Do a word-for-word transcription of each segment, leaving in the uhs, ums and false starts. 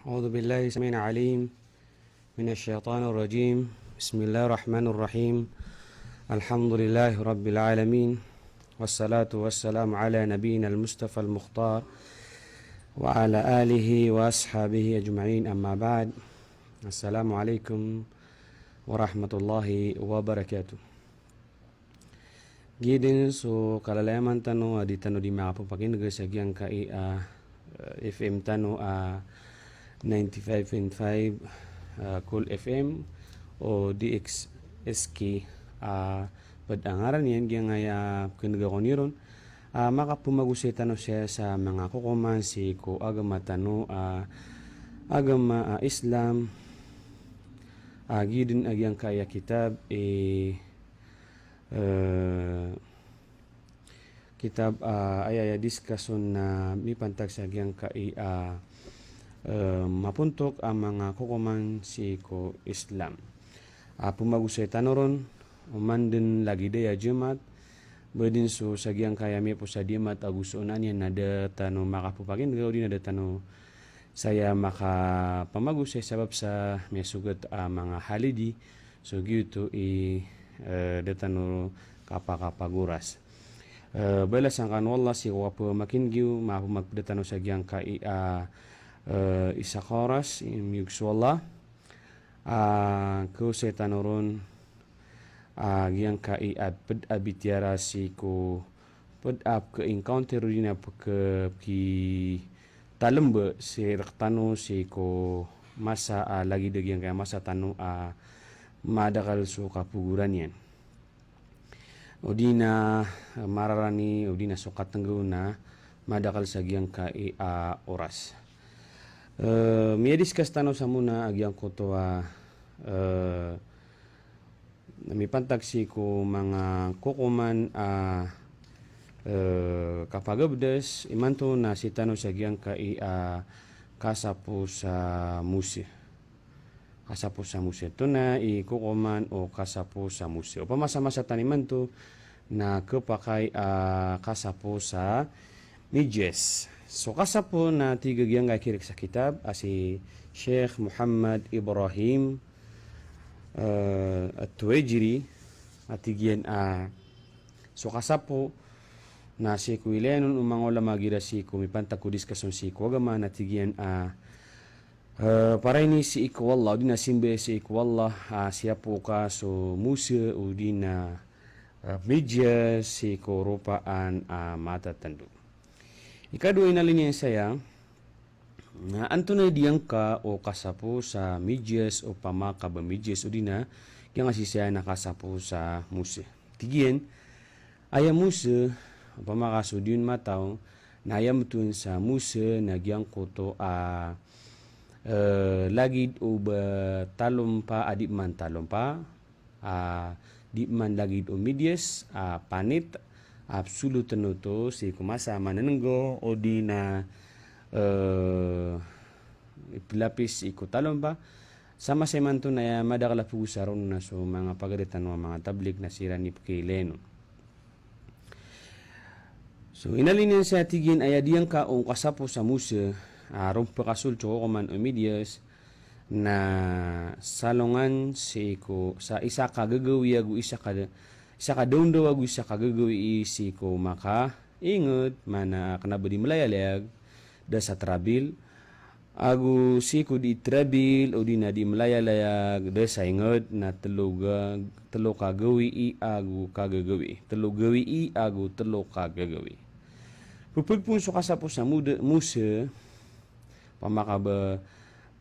أعوذ بالله السميع العليم من الشيطان الرجيم. بسم الله الرحمن الرحيم. الحمد لله رب العالمين. والصلاة والسلام على نبينا المصطفى المختار وعلى آله وأصحابه أجمعين. أما بعد. السلام عليكم ورحمة الله وبركاته. Giya dn so kalalayaman tano a di tano di makapapakin'g sa giyangkai a, eh, F M tano a ninety-five point five, eh, Cool F M o D X S K, eh, pd a ngaran iyan giyangkaya kin'g ako niron. Eh, makapmagosay tano saya sa manga kokoman sii ko agama tano a agama a Islam. Eh, giya dn a giyangkaya kitab, eh, eh, kitab, eh, aya, aya discussion na mipantag sa giyangkai a, eh, mapontok a manga kokoman sii ko Islam. Eh, pmagosay tano ron, oman dn lagid aya Jumat, ba dn so sa giyangkaya miyaposa Jumat ago so onan iyan na da tano makapapakin'g odi na da tano saya makapamagosay sabap sa miyasogat a manga halidi. So giyoto i, eh, da tano kapakapagoras. Eh, balasan kano o Allah sii ko kapamakin'g iyo, mapamagpda tano sa giyangkai a, eh, isa ka oras, i miyog so Allah. Eh, kaosay tano ron, eh, giyangkai a pd a bitiyara sii ko pd a pk-encounter odi na pk-, pkitalmba sii rktano sii ko masa a lagid a giyangkaya masa tano a madakl so kapogoran iyan. Odi na, eh, mararani, odi na so katnggaw na madakl sa giyangkai a oras. Eh, miyadiscuss tano sa mona a giyangkoto a, eh, na mipantag sii ko manga kokoman a, eh, kapagabdas, imanto na sii tano sa giyangkai a kasapo sa Mose. Kasapo sa Mose. Oto na i kokoman o kasapo sa Mose. Opama sa masa tano imanto na khapakay a kasapo sa medyas. So kasapo na tig a giyangkai kirik sa kitab a si Sheikh Muhammad Ibrahim eh, At-Tuwaijiri, a tig iyan a so kasapo na sii ko ilay anon o manga ulama igira sii ko mipantag ko discussion sii ko agama na tig iyan a, eh, paray niyo sii ko Allah, odi na simba sii ko Allah, a siyapo ka so Mose, odi na, eh, medyas sii ko ropaan a matatando. Ikadowa, inaloy niyan saya, na antonaa i giyangka o kasapo sa medyas, opama ka ba medyas odi na giyangkai sii saya na kasapo sa Mose. Tig iyan, aya Mose, opama ka so di on mataw, na aya mton sa Mose na giyangkoto a, eh, lagid o ba talompa a di man talompa, a di man lagid o medyas a panit a psolotn oto sii ko masa a mananenggo odi na, eh, ipilapis sii ko talompa. Sa masa imanto na aya madakl a pgosaron na so manga pagari tano a manga tablig na siran i pkailayn on. So inaloy niyan saya, tig iyan, aya giyangka o kasapo sa Mose a ron pkasold so kokoman o medyas na salongan sii ko sa isa ka gagawii ago isa ka, isa ka dawndaw ago isa ka gagawii sii ko makaingd, maana kna ba di mlayalayag da sa trabil, ago sii ko di trabil odi na di mlayalayag da sa ingd na tlo ga-, tlo ka gawii ago ka gagawii. Tlo gawii ago tlo ka gagawii. Pphagiton so kasapo sa Mode-, Mose, opama ka ba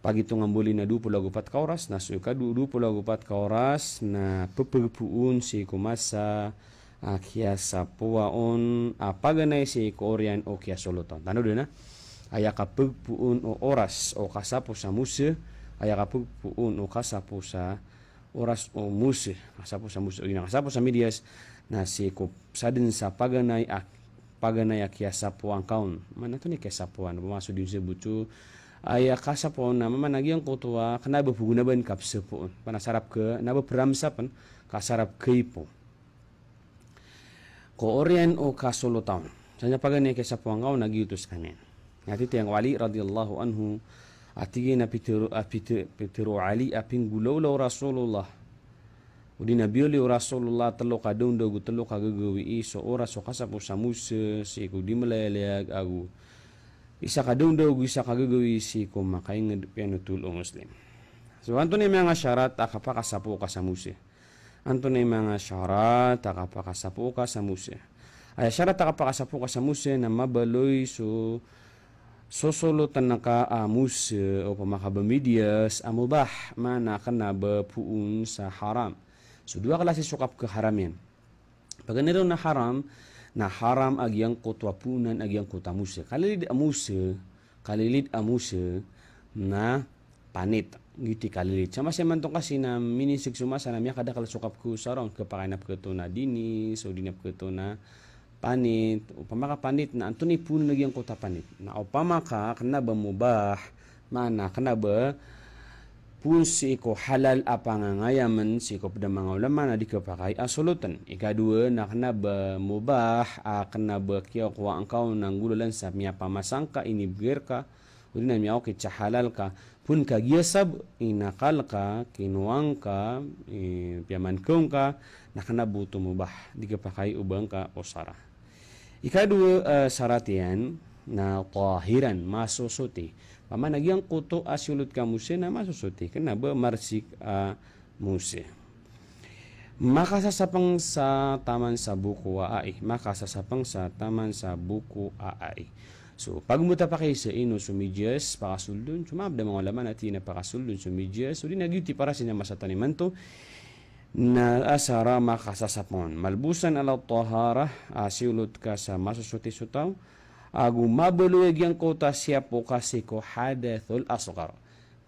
pagitongan bo lin a dowa polo ago pat ka oras, na so ika do-, dowa polo ago pat ka oras na pphagiton sii ko masa a kiyasapoa on a paganay sii ko oriyan o kiyasolota on. Tano dn a aya kaphagiton o oras o kasapo sa Mose, aya kaphagiton o kasapo sa oras o Mose, kasapo sa Mose, odi na kasapo sa medyas, na sii ko sadn sa paganay a, paganay a kiyasapoan ka on. Maana antonaa i kiyasapoan, opama so di on sabot so aya kasapoan na maana giyangkoto a kna ba pgonaban ka psapoon. Opama sa Arab kna ba pramsapn ka sa Arab kaipo. Ko oriyan o kasolota on. Sa niyan paganay a kiyasapoan ka on na giyoto skaniyan. Na titho iyan ko Ali radiyallahu anhu, A tig iyan a pitharo, a pitha-, pitharo o Ali a pinggolawla o Rasulullah, odi na biyaloy o Rasulullah, tlo ka dawndaw ago tlo ka gagawii so oras o kasapo sa Mose sii ko di mbalayag ago isa ka dawndaw ago isa ka gagawii sii ko makaingd, piyanothol o Muslim. So antonaa i manga sarat a kapakasapo ka sa Mose? Antonaa i manga sarat a kapakasapo ka sa Mose? Aya sarat a kapakasapo ka sa Mose na mabaloy so sosolotn ka a Mose opama ka ba midiyas a mubah, maana kna ba poon sa haram. So dowa klasi so kapkhaharam iyan. Paganay ron a haram, na haram a giyangkoto a poonan a giyangkoto a Mose. Kalilid a Mose, kalilid a Mose na panit. Giyoto i kalilid. Sa masa imanto kasi na minisg so masa na miyakadakl so kapkhaosara on, khapakay na pkhato na dini, so di na pkhato na panit. Opama ka panit na antonaa i poonan a giyangkoto a panit? Na opama ka kna ba mubah, maana kna ba poon sii ko halal a pangangayamn sii ko pd a manga ulama na di khapakay a solotn. Ikadowa na kna ba mubah a kna ba kiyakowaan ka on na nggolalan sa miyapamasa ngka, inibgay rka, odi na miyaokit sa halal ka, poon ka giya sabap, inakal ka, kinowaan ka, eh, piyamankaw ngka, na kna ba oto mubah, di khapakay o ba ngka osara. Ikadowa, eh, sarat iyan na tahiran, masosoti. Opama na giyangkoto a siyolt ka Mose na masosoti, kna ba marsik a Mose. Makasasapng sa taman sa boko a ai, makasasapng sa taman sa boko a ai. So pagmbota pakay sa ino so midiyas, pakasoldn, so manga pd a manga ulama na tig iyan a pakasoldn so midiyas, so di na giyoto i paras iyan a masa tano imanto, na asar a makasasapng on. Malbusan ala taharah, a siyolt ka sa masosoti so taw, ago mabaloy a giyangkoto a siyapo ka sii ko hadathul asghar.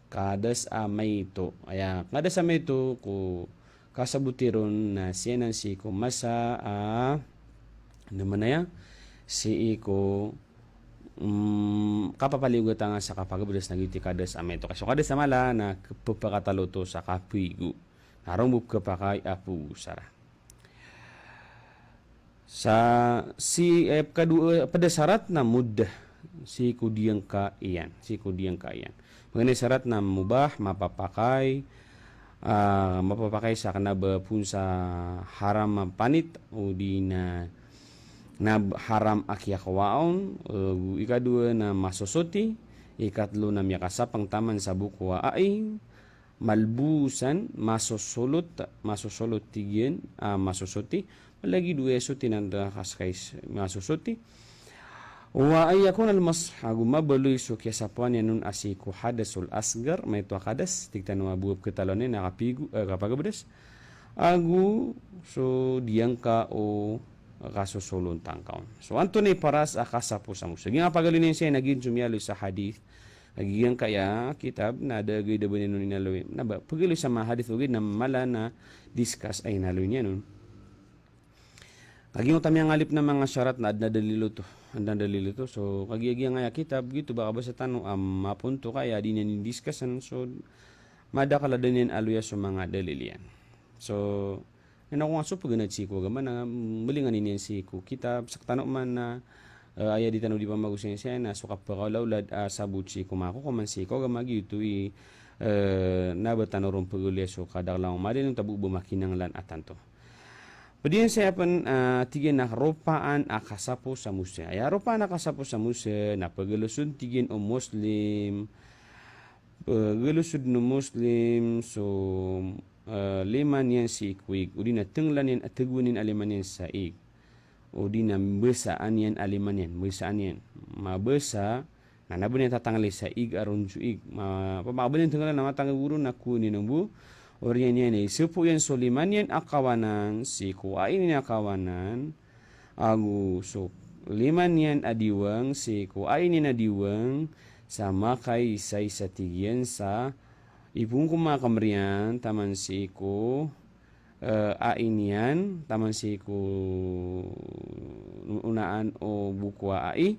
Kadas a maito. Aya, kadas a maito ko kasaboti ron na siyanan sii ko masa a, na mana aya, sii ko, mm, kapapaliyogat angka sa kapagabdas na giyoto i kadas a maito. Ka so kadas a mala na khapakatalo oto sa kapigo. Na roo bo khapakay a pogo sara. Sa sii, eh, pkado-, eh, pd a sarat na muddah, sii ko diyangka iyan, sii ko diyangka iyan. Paganay a sarat na mubah, mapapakay, ah, mapapakay sa kna ba poon sa haram a panit, odi na, na haram a kiyakowaa on, eh, ikadowa na masosoti, ikatlo na miyakasapng taman sa boko a ai, malbusan, masosolot, masosolot tig iyan, ah, masosoti. Lagid o aya soti na da kaskais, masosoti. Wa an yakuna al-masah, ago mabaloy so kiyasapoan iyan on a sii ko hadathul asghar, maito a kadas, tig tano a bo a pkataloan iyan a kapigo, eh, kapagabdas. Ago so diyangka o kasosolontang ka on. So antonaa i paras a kasapo sa Mose? Giyangkaya pagaloy niyan sii na giyoto so miyaaloy sa hadith. Kagiya giyangkaya kitab na da gay da ba niyan on inaloy. Na ba, pagaloy sa manga hadith ogaid na mala na discuss a inaloy niyan on. Kagiya oto a miyangalip na manga sarat na adn a dalil oto. Adn a dalil oto. So kagiya giyangkaya kitab, giyoto ba kabasa tano a maponto kaya di niyan i-discuss-an. So madakl a da niyan aloya so manga dalil iyan. So ino ko nga so paganad sii ko agama na mbalingan iyan sii ko kitab, sktano man na, eh, aya di tano di pamagosayn sii na so kapakaolaola a sabot sii ko manga kokoman sii ko agama, giyoto i, eh, na ba tano ron pagaloya so kadaklan o manga dalil on, tabo ba makinanglan a tanto. Pd iyan sii a pn, eh, tig iyan a ropaan a kasapo sa Mose. Aya ropaan a kasapo sa Mose na pagaloson tig iyan o Muslim, pagaloson o Muslim so, eh, lima niyan sii ko ig, odi na tnglan iyan, tgwan iyan a lima niyan sa ig, odi na mbasaan iyan a lima niyan, mbasaan iyan. Mabasa, na kna ba niyan tatangli sa ig a ron so ig. Ma, pamakabanin tnglan na matangli bo ron na kowa niyan bo. Oriyan iyan na isapo iyan so lima niyan a kawanan sii ko ai niyan a kawanan, ago so lima niyan a diwang sii ko ai niyan a diwang, sa makaisaisa tig iyan sa ipon ko manga kmr iyan, taman sii ko, eh, ai niyan, taman sii ko onaan o boko a ai.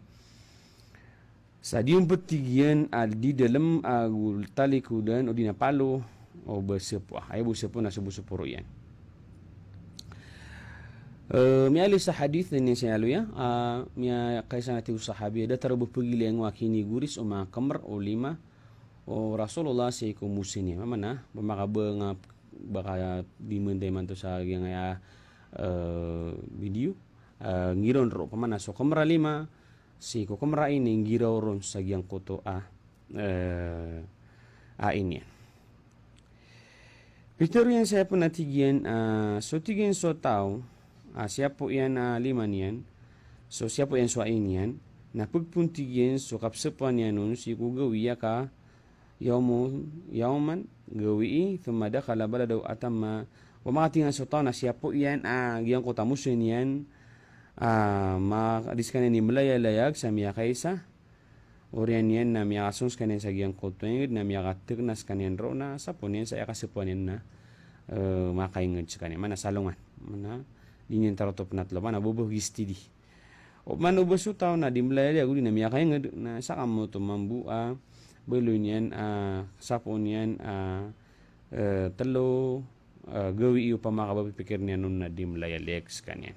Sa di on ptigiyan a di dalm ago talikodan odi na palo o ba sapoa. Aya bo sapoa na so bo sapoa roo iyan. Eh, miyaaloy sa hadith na niyan sii aloya, ah, miyakaisa na tig o sahabi a datar o ba pagilaya ngka a kinigoris o manga kmr o lima, o Rasulullah sii ko Mose niyan. Maana, opama ka ba nga, ba ka di mantay manto sa giyangkaya, eh, video, eh, ngiraw ron, opama na so kemera lima sii ko kemera ini, ngiraw ron sa giyangkoto a, eh, a ini. Pitharo iyan sa aya pen a tig iyan, ah, so tig iyan so taw, ah, siyapo iyan a lima niyan, so siyapo iyan so ai niyan, na pegpon tig iyan so kapsapoan iyan on sii ko gawii a ka yawmu-, yawman, gawii, thumma dakhala baladahu atamma, opama ka tig iyan so taw na siyapo iyan a giyangkoto a Mose niyan, ah, ma-, di sekaniyan i melayalayag sa miyakaisa, oriyan iyan na miyakasong sekaniyan sa giyangkoto a inged, na miyakatekna sekaniyan roo, na sapo niyan sa aya kasapoan iyan na, eh, makainged sekaniyan. Maana salongan. Maana di niyan tarotop na telo. Maana bo bo gistidi. Opama o ba so taw na di melayalayag odi na miyakainged, na saka moto mambo a baloy niyan, ah, sapo niyan, ah, eh, telo, eh, gawii, opama ka ba pipikir iyan on na di melayalayag sekaniyan.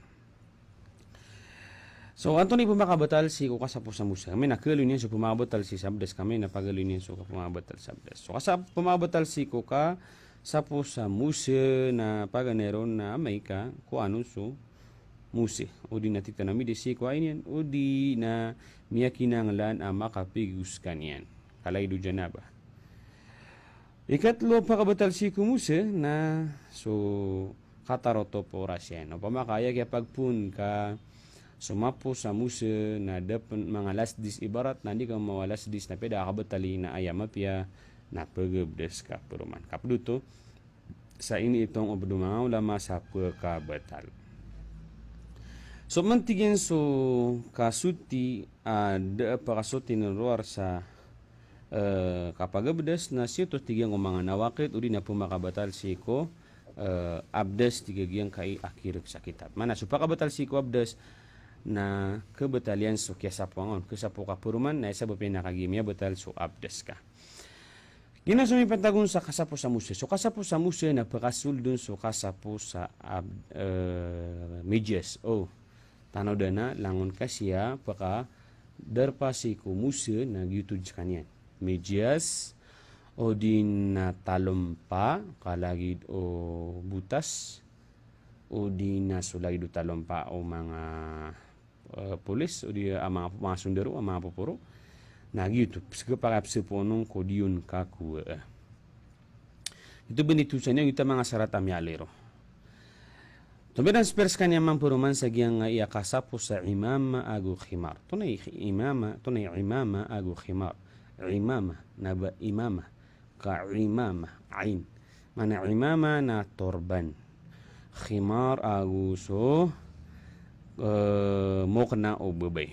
So, antonaa i pemakabatal sii ko kasapo sa Mose? Maana kaloy niyan so pemakabatal sii sa abdas, ka maana pagaloy niyan so pemakabatal sa abdas. So, kasa-, pemakabatal sii ko kasapo sa Mose na paganay ron na amay ka kowan on so Mose, odi na titano a midi sii ko ai niyan, odi na miyakinanglan a makapigos sekaniyan ka lagid o janabah. Ikatelo a pakabatal sii ko Mose na so katarotop o oras iyan. Opama ka aya kiyapagpoon ka so mapo sa Mose na da pen manga alas dis, ibarat na di ka mamaw alas dis na pd a kabatali na aya mapiya na pagabdas ka peroman. Kapedoto, sa iniitong o pd o manga ulama sa pekabatal. So, man tig iyan so kasoti, ah, da a pakasoti na rowar sa, eh, kapagabdas na sii oto tig iyan ko manga nawaqid, odi na pemakabatal sii ko, eh, abdas, tig iyan kai a kirek sa kitab. Maana so pakabatal sii ko abdas na kabatal iyan so kiyasapoan on, kasapo ka peroman, na aya sabap iyan na kagiya miyabatal so abdas ka. Giyanan so mipantag on sa kasapo sa Mose. So kasapo sa Mose na pekasold on so kasapo sa ab-, eh, medyas. O, tanodan a langon ka siya pekadarpa sii ko Mose na giyoto sekaniyan. Medyas, odi na talompa ka lagid o botas, odi na so lagid o talompa o manga, eh, polis, odi a manga, manga sondaro, a manga poporo. Na giyoto, pes-, kepakay a pesapoon on ko di on kakowaa. Giyoto ben i tosa niyan, giyoto a manga sarat a miyaaloy ron. Tomiyadan so piyar sekaniyan mamperoman sa giyangkaya kasapo sa imamah ago khimar. Antonaa i imamah, antonaa i imamah ago khimar? Imamah, na ba imamah. Ka imamah, ain. Maana imamah na torban. Khimar ago so, eh, mokna o babay.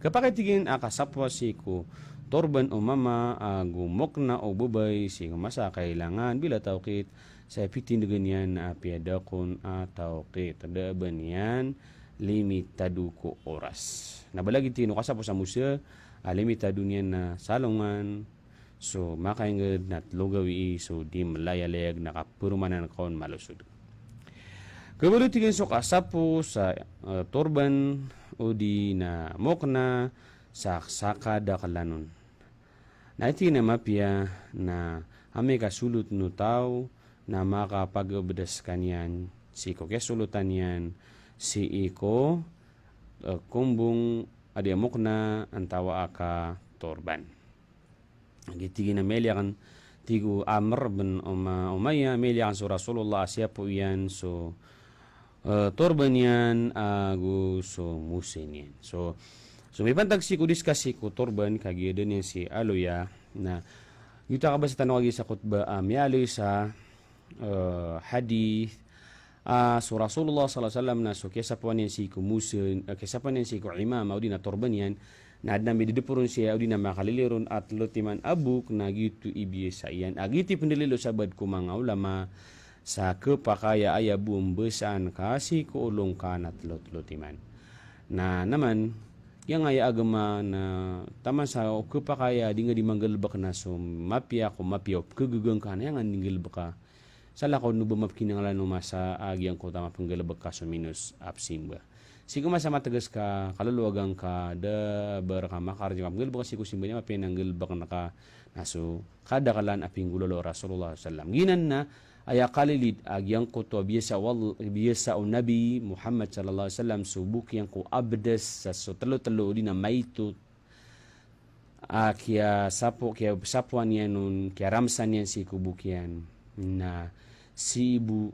Kepakay, tig iyan, a kasapoa sii ko torban o mama ago mokna o babay sii ko masa a kailangan, bila tawqit, sa pitindegen iyan a apiya da kon a tawqit. Da a ba niyan limitado ko oras. Na ba lagid, tig iyan, o kasapo sa Mose a limitado niyan na salongan, so makainged na telo gawii, so di melayalayag na kaperomanan ka on malosod. Kebaloy, tig iyan, so kasapo sa, eh, torban odi na mokna sa, sa kadaklan on. Na aya, tig iyan, a mapiya na amay ka soloten o taw na makapagabdas sekaniyan sii ko kiyasolotan iyan sii ko, eh, kombong a di a mokna antawaa ka torban. Giya, tig iyan, a miyailay aken, tig o Amr bin Uma-, Umayyah, miyailay aken so Rasulullah a siyapo iyan so, eh, torban iyan ago so Mose niyan. So, so mipantag sii ko discuss sii ko torban, kagiya da niyan sii aloya, na giyoto a kabasa tano kagiya sa khutbah, ah, miyaaloy sa eh, hadith, ah, so Rasulullah sallallahu alaihi wasallam na so kiyasapoan iyan sii ko Mose, eh, kiyasapoan iyan sii ko imamah odi na torban iyan, na aden a midedepor on siya odi na makalilid ron a telo timan a bok, na giyoto i biyasa iyan. A giyoto i pendalil o sabaad ko manga ulama sa kepakay a aya bo mbasaan ka sii ko olong ka na telo-telo timan. Na naman, giyangkaya agama na taman sa o kepakay a di nga di manggalebek na so mapiya ko mapiya o pekegegeng ka na aya nga di nggalebeka. Salakaw den o ba mapekinanglan o masa a giyangkoto a mapenggalebek ka so minos a pesimba. Sii ko masa a mateges ka, kalolowagan ka, da a ba reka makarja ka penggalebek sii ko simba, na mapiya na nggalebeken ka Na so kadaklan a pinggolawla o Rasulullah sallallahu alaihi wasallam. Giyanan na aya kalilid a giyangkoto a biyasa o All-, biyasa o Nabi Muhammad sallallahu alaihi wasallam so bo kiyan ko abdas sa so telo-telo odi na maito a kiyasapo, kiyasapoan iyan on, kiyaramsan iyan sii ko bo kiyan. Na sii bo,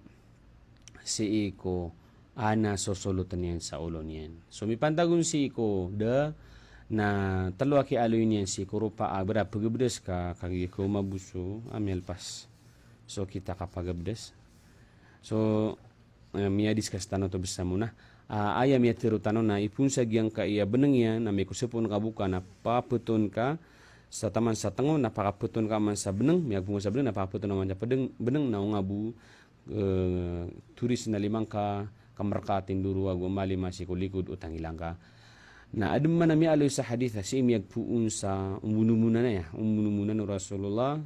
sii ko ana sosoloten iyan sa olo niyan. So mipantag on sii ko da na telo a kiyaaloy niyan sii ko ropa a bera pegabdas ka, kagiya ko mabuso a miyalpas. So kita kapagabdas. So, eh, miyadiskas tano to bes sa mona. Ah, aya miyatero tano na ipoon sa giyangkaya beneng iyan, na mikosepoon ka bo ka, na papeton ka sa taman sa tengo, na pakapeton ka man sa beneng, miyagpoon sa beneng, na papeton ka man sa pedeng, beneng, na onga bo, eh, toris na limang ka, kamerka tindoro ago malima sii ko likod o tangilangka. Na aden man a miyaaloy sa hadith a sii miyagpoon sa ombonomonan aya, ombonomonan o Rasulullah,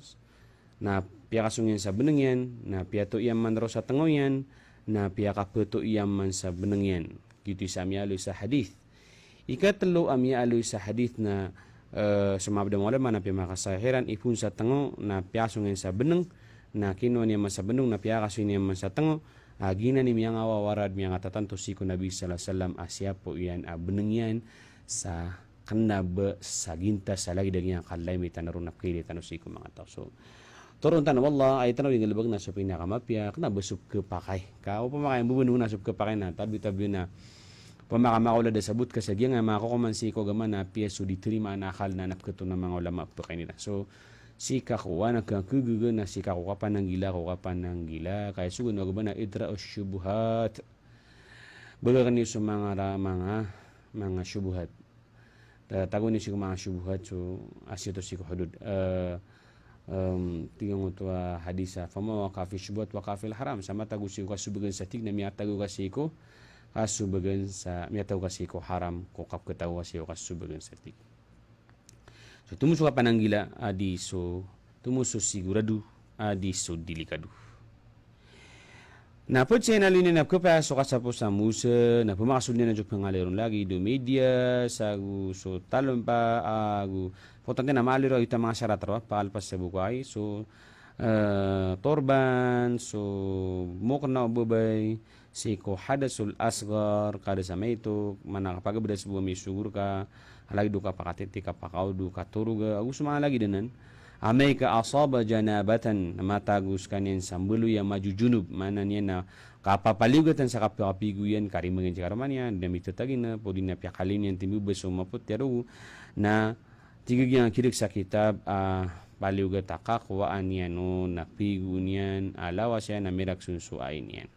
na piyakasong iyan sa beneng iyan, na piyatoiya man ro sa tengo iyan, na piyakapeto iyan man sa beneng iyan. Giyoto i sa miyaaloy sa hadith. Ikatelo a miyaaloy sa hadith na, eh, so mabda mawala man a piyamakasahih iran, ipoon sa tengo, na piyakasong iyan sa beneng, na kinowa niyan man sa beneng, na piyakasong iyan man sa tengo, a giyanan i miyangawawarad, miyangatatanto sii ko Nabi sallallahu alaihi wasallam a siyapo iyan a beneng iyan sa kena ba sa gintas a lagid a giyangkaya a limitan ron a pekaiday tano sii ko manga taw. So, toron tano, wallah, aya tano di nggalebek na so pinakamapiya, kena ba so kepakay. Ka opama ka iyan bo beneng na so kepakay na, tabi-tabi na. Opama ka makaolad a sabot ka sa giyangkaya manga kokoman sii ko agama na apiya so di terimaan a akal na, na peketon a manga ulama pekay nila. So, sii ka ko, ana ka kegege na sii ka ko kapananggila, ko kapananggila, ka aya sogoan o agama na idra'ush shubuhat. Begaken iyo so manga ra-, manga, manga shubuhat. Ta-, tago niyo sii ko manga shubuhat, so, asiyo to sii ko hudud. Eh, em, tig angkoto a hadith a, "Faman waqa'a fi shubuhat waqa'a fil haram." Sa matago sii ko kasobagan sa tig na miyatago ka sii ko, kasobagan sa, miyatago ka sii ko haram, ko kapeketago ka sii ko kasobagan sa tig. So, tomo so kapananggila a di so, tomo so sigurado a di so delikado. Na ped sa aya na linen a pekepaya so kasapo sa mosa, na pemakasold iyan a so pengaliron lagid o media, sa ago so talompa, ago potante na maaliro a gita manga sarat ro a pakalpas sa bo ko ai, so, eh, torban, so mokena o babay, sii ko hadasul asghar, kada sa maito, mana kapagabdas bo a misogor ka, lagid o kapakatiti, kapakaodo, katoroga, ago so manga lagid anan. Amay ka asaba janabatan, na matago sekaniyan sa mbaloy a majojunub, maana niyan na kapapaliyogat iyan sa kapakapigo iyan, karimangan sa karoma niyan, di na mitetagina, podi na piyakaliyo niyan timbebes o mapoti a rogo, na tig a giyangkaya kirek sa kitab, ah, paliyogat a kakowaan iyan on, na pigo niyan, ah, lawas iyan, na mirak sonso ai niyan.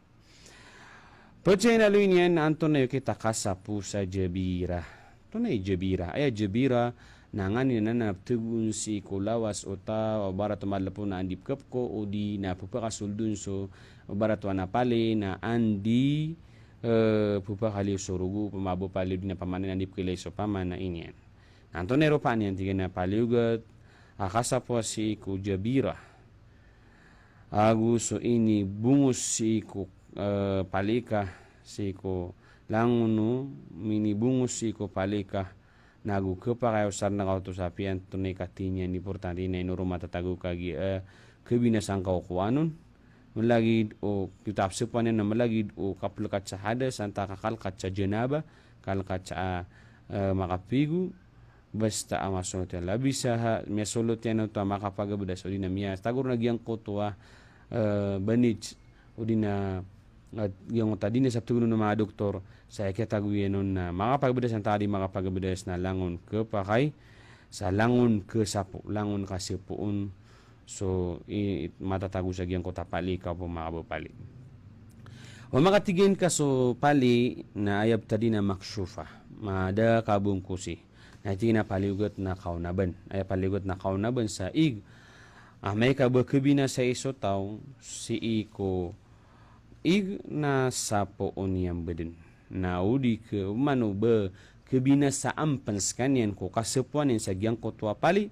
Ped sa aya na loy niyan na antonaa i okit a kasapo sa jabira. Antonaa i jabira? Aya jabira na nganin anan a petegoon sii ko lawas o taw, o barat o malepo na andi pekepeko, odi na pepakasoldon so, o barat o ana pali na andi, eh, pepakaliyo so rogo, pamabo pali odi na pamana na andi pekelay so pamana iniyan. Na antonaa i ropaan iyan tig iyan a paliyogat a kasapo sii ko jabira. Ago so inibongos sii ko, eh, pali ka, sii ko langon o minibongos sii ko pali ka, na ago kepakay o sarnaka oto sa piyan to na ikati niyan importante na ino ro matatago kagiya, eh, kebinasaan ka o kowan on. Melagid o, kita a pesepoan iyan na melagid o kapelekat sa hadas, antaa ka kalkat sa janaba, kalkat sa, eh, makapigo, basta a masolot iyan. Labisa ha, miyasolot iyan oto a makapagabdas, odi na miyatago ron a giyangkoto a, eh, bandage, odi na, eh, giyangkoto a di na sa petegoon o manga doktor, sa aya kiyatago iyan on na makapagabdas antaa ka di makapagabdas na langon kepakay, sa langon kesapo, langon kasapoon, so, i, matatago sa giyangkoto a pali ka opama ka ba pali. Opama ka tig iyan ka so pali na aya btadi na makshufa, ma da kabongkosi. Na tig iyan a paliyogat na kaonaban. Aya paliyogat na kaonaban sa ig. Amay ka ba kebinasai so taw, sii ko ig na sapoon iyan baden. Na odi ke, mano ba kebinasaan pen sekaniyan ko kasapoan iyan sa giyangkoto a pali,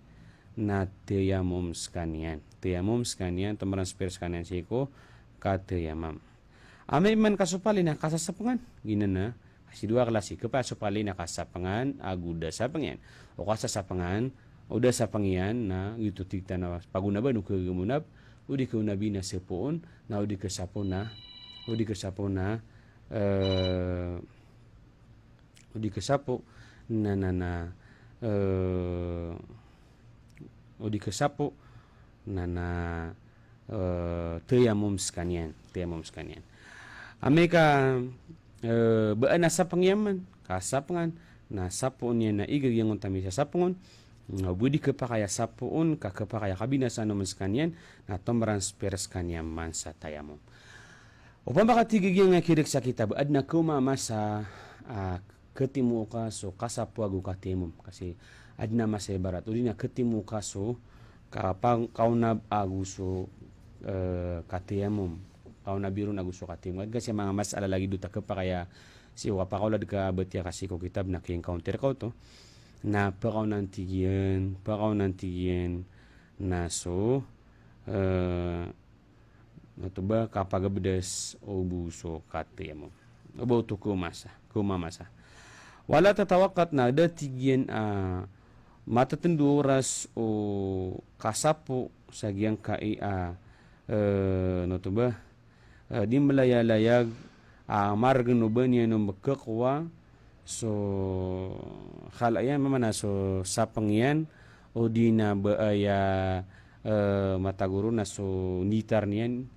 na tayamom sekaniyan. Tayamom sekaniyan, tomaran spare sekaniyan sii ko katayamam. Amay man ka so pali na kasasapengan. Giyanan na, kasi dowa klasi. Kepaya so pali na kasapengan, ago da sapengan. O kasasapengan, O da sapang iyan na giyoto tig tano a pagonabn o kagamonab, o di kaonabi na sapoon, na o di kasapo na, o di kasapo na, eh, o di kasapo na, na, na, eh, o di kasapo na, na, eh, tayammum skaniyan, tayammum skaniyan. Amay ka, eh, ba adn a sapang iyan man, kasapangan, na sapoon iyan na iga giyangkoto a misasapang on, na o ba di khapakay a sapoon, ka khapakay a kabinasaan on man skaniyan, na tomransper skaniyan man sa tayammum. Opama ka tig a giyangkai a kirik sa kitab, adn a kaoma a masa, ah, khatimo ka so kasapo ago katayammum. Kasi adn a masa ibarat, odi na khatimo ka so kapang-, kaonab ago so, eh, katayammum. Kaonabi ron ago so katayammum. Kasi manga masala lagid oto a khapakay a sii ko kapakaolad ka batiya ka sii ko kitab na ki-encounter ka oto. Na pakaonan tig iyan, pakaonan tig iyan na so, eh, oto ba kapagabdas o bo so katayammum. O ba oto kaoma sa, kaoma a masa. Wala tatawaqqat, na da tig iyan a matatndo a oras o kasapo sa giyangkai a, eh, oto ba, eh, di mlayalayag a margn o ba niyan on ba khakowa so khala iyan, mamana so sapang iyan, odi na ba aya, eh, matago ron na so nditar niyan,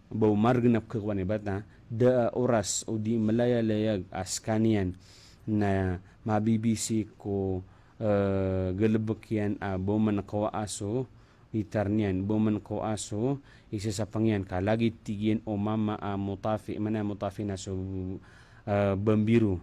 ba o margn a pkhakowa niyan, ibarat na da a oras o di mlayalayag a skaniyan na mabibisi ko, eh, galbk iyan a ba o man kowaa so nditar niyan, ba o man kowaa so isasapang iyan, ka lagid tig iyan o mama a mutafi, mana mutafi na so, eh, bambiro.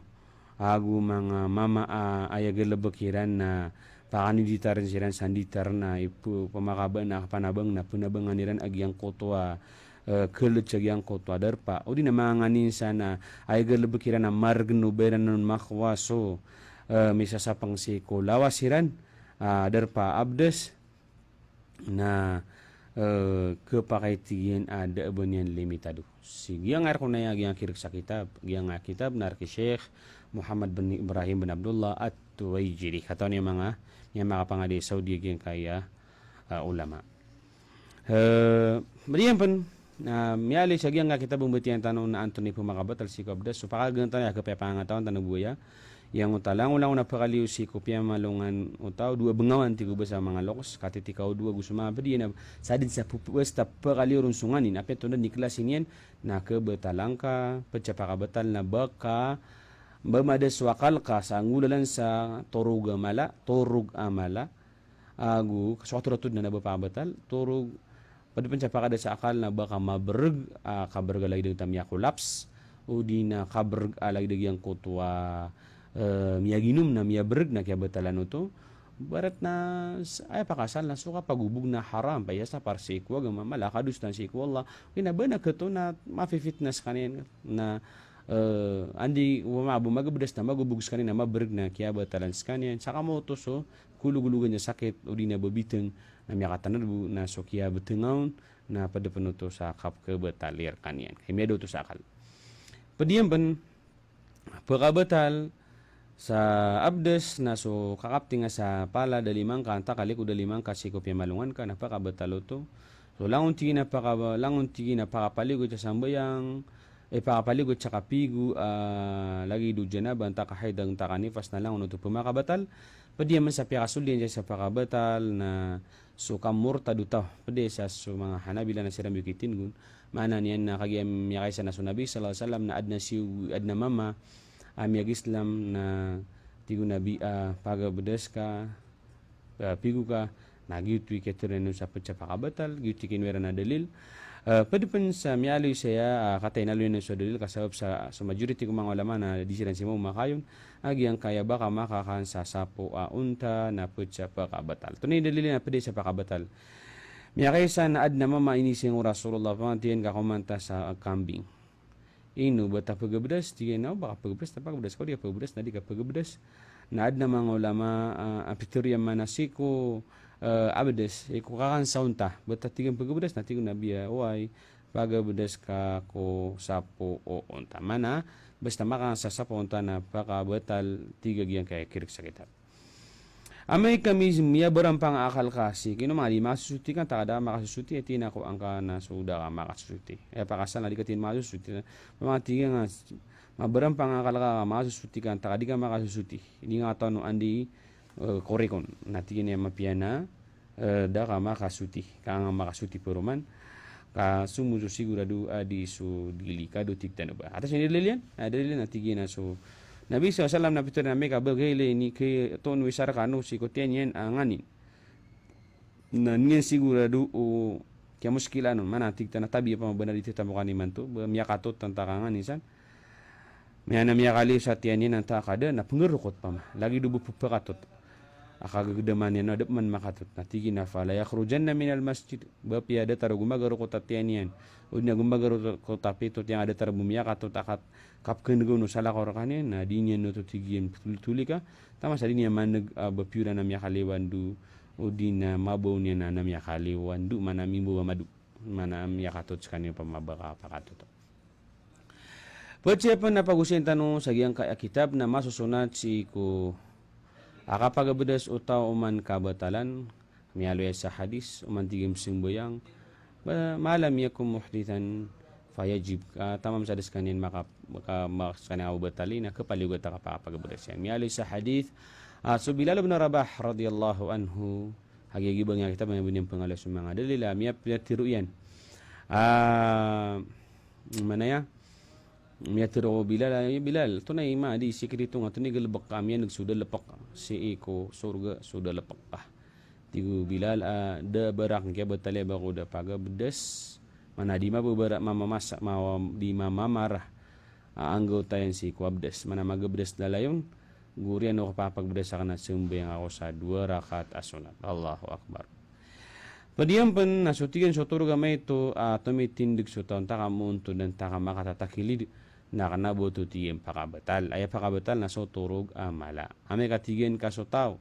Ago manga mama a aya galbk iran na pakandiditarn siran sa nditar na ipo pamakaba na panabang na pnabangan iran a giyangkoto a, eh, khalot sa giyangkoto a darpa. Odi na manga nganin sa na aya galbk iran a margn o ba iran on makowa so, eh, misasapang sii ko lawas iran, ah, darpa abdas. Na, eh, khapakay tig iyan a da a ba niyan limitado. Si giyangkai rk on aya giyangkai kirik sa kitab, giyangkai a kitab na rk i Sheikh Muhammad bin Ibrahim bin Abdullah At-Tuwaijiri. Katawan iyo manga, miyamakapangadai sa Saudi giyangkai a, ah, ulama. Eh, bariyan pn, na miyaaloy sa giyangkai a kitab a mbatiya tano na antonaa i pmakabatal sii ko abdas. So pakaganatan aya khapakay a pangangatawan tano bo aya. Giyangkoto a langon-langon a pakaliyo sii ko piyamalongan o taw, dowa bngawan tig o ba sa manga loks, katitikaw o dowa ago so manga pd iyan a sadn sa pphos ta pakaliyo ron so nganin, apiya tonaa i klasi niyan, na khabatalan ka, pd sa pakabatal na ba ka, ba mada so akal ka sa nggolalan sa torog a mala, torog a mala, ago, so kathothoran na ba pakabatal, torog, pd pn sa pakada sa akal na ba ka mabrg, ah, kabrg a lagid a miyakolaps, odi na kabrg a lagid a giyangkoto a, eh, miyaginom na miyabrg na kiyabatalan oto. Ibarat na, s-, aya pakasal na so kapagobog na haram, payas na para sii ko agama, mala a kadosaan sii ko Allah. Odi na ba na khato na mafifitna skaniyan na, eh, anda i, opama a ba magabdas na magobog skaniyan na mabrg na kiyabatalan skaniyan. Sa kamoto so, kologologan a sakit, odi na ba bitng, na miyakatanad bo na so kiyabtnga on, na pd pn oto sa kapkhabatal iyan rkaniyan. Ka miyada oto sa akal. Pd iyan pn, pkabatal sa abdas na so kakaptinga sa pala dalima ngka, antaa ka liko dalima ngka sii ko piyamalongan ka, na pkabatal oto. So langon tig iyan a pkaba-, langon tig iyan a pkapaligo sa sambayang, eh, pkapaligo sa kapigo, ah, lagid o janaba, antaa ka haid, antaa ka nifas, na langon oto pmakabatal. Pd iyan man sa piyakasoldi iyan sa pkabatal na so kamortad o taw. Pd sa so manga Hanabila na siran biyokitin gon. Maana niyan na kagiya miyakaisa na so Nabi sallallahu alaihi wasallam na adn a si, adn a mama a miyag-Islam na tig o Nabi a pagabdas ka, ah, pigo ka, na giyoto i kiyatharo iyan sa pd sa pakabatal, giyoto i kinowa iran a dalil. Ah, pd pn sa miyaaloy saya, ah, kataya inaloy iyan so dalil, ka sabap sa, so majority ko manga ulama na di siran simaoma kayon a giyangkaya ba ka makakan sa sapo a onta na pd sa pakabatal. Antonaa i dalil iyan a pd sa pakabatal? Miyakaisa na adn a mama a inising o Rasulullah, pangatiyan ka komanta sa kambing. Ino ba ta pagabdas? Tig iyan a, o ba ka pagabdas, ta pagabdas ka, o di ka pagabdas, na di ka pagabdas. Na adn a manga ulama, ah, a pitharo iyan man a sii ko, ah, abdas, sii ko kakan sa onta, ba ta tig iyan pagabdas, na tig o Nabi a, oway, pagabdas ka ko sapo o onta. Maana, basta makakan sa sapo o onta na pakabatal, tig a giyangkaya kirik sa kitab. Amay ka mi-, miyabarang pangakal ka sii ko ino manga di makasosoti ka, antaa ka da makasosoti, ati na ko angka na so da ka makasosoti. Aya pakasal na di ka tig iyan makasosoti. Manga tig iyan a mabarang pangakal ka, makasosoti ka, antaa ka di ka makasosoti. Di nga katawan o anda i, eh, korek on. Na tig iyan a mapiya na, eh, da ka makasoti. Ka nga makasoti paroman. Ka so mo so sigurado a di so dili ka do tig tano ba. Atas ini dalil iyan? Ah, dalil iyan na tig iyan a so Nabi sallallahu alaihi wasallam na pitharo iyan a amay ka ba gay lay ni kay toon wisar kano sii ko tiyan iyan a nganin. Na niyan sigurado o kiyamuskilaan on. Mana tig tano a tabi a pamabanar di titamokan imanto. Ba miyakatot antaa ka nganin san. Miyan a miyakaliyo sa tiyan iyan antaa ka da na pngrokot pama. Lagid o ba pphakatot a kagagdaman iyan o da pman makatot. Na tig iyan a fala yakhrujanna minal masjid. Ba apiya datar o gombagarokot a tiyan iyan, o di na gombagarokot a pito tiyan a datar bo miyakatot a kat-, kapkn'g on o salakaw rkaniyan, na di niyan oto tig iyan ptolitoli ka, taman sa di niyan man'g a ba piyoran a miyakaliyo ando, o di na mabaw niyan a na miyakaliyo ando, mana mimbaw a mado, mana miyakatot skaniyan pama ba kapakatot. Pd siya pn na pagosayn tano sa giyangkaya kitab na masosonat sii ko a kapagabdas o taw oman kabatalan, miyaaloy sa hadis, oman tig iyan pzambayang, ba, ma lam yakun muhdithan fayajib, ah, taman sa da skaniyan maka-, maka-, maka-, skaniyan a babatal na kapaliyogat a kapagabdas iyan. Miyaaloy sa hadis, ah, so Bilal ibn Rabah radiyallahu anhu, a giyangkaya kitab a miyaaloy so manga dalil a miya-, miyatharo iyan. Ah, mana aya? Miyatharo o Bilal, "Ay Bilal, antonaa i ma di sikri ito nga, antonaa i galbk ka a miyan'g so dalpk sii ko sorga, so dalpk ka?" Tig o Bilal, ah, da a ba rakn kiyabatali a ba ko da pagabdas. Mana di mababara, mamamasa, ma-, di mamamara a anggawta iyan sii ko abdas. Mana magabdas lalayon, goriyan o kapapagabdas akn na sambayang ako sa dowa rakaat a sonat. Allahu Akbar. Pd iyan pn na so tig iyan so torog a maito a tomitindg so taw antaa ka moontod antaa ka makatatakilid na kna ba oto tig iyan pakabatal. Aya pakabatal na so torog a mala. Amay ka tig iyan ka so taw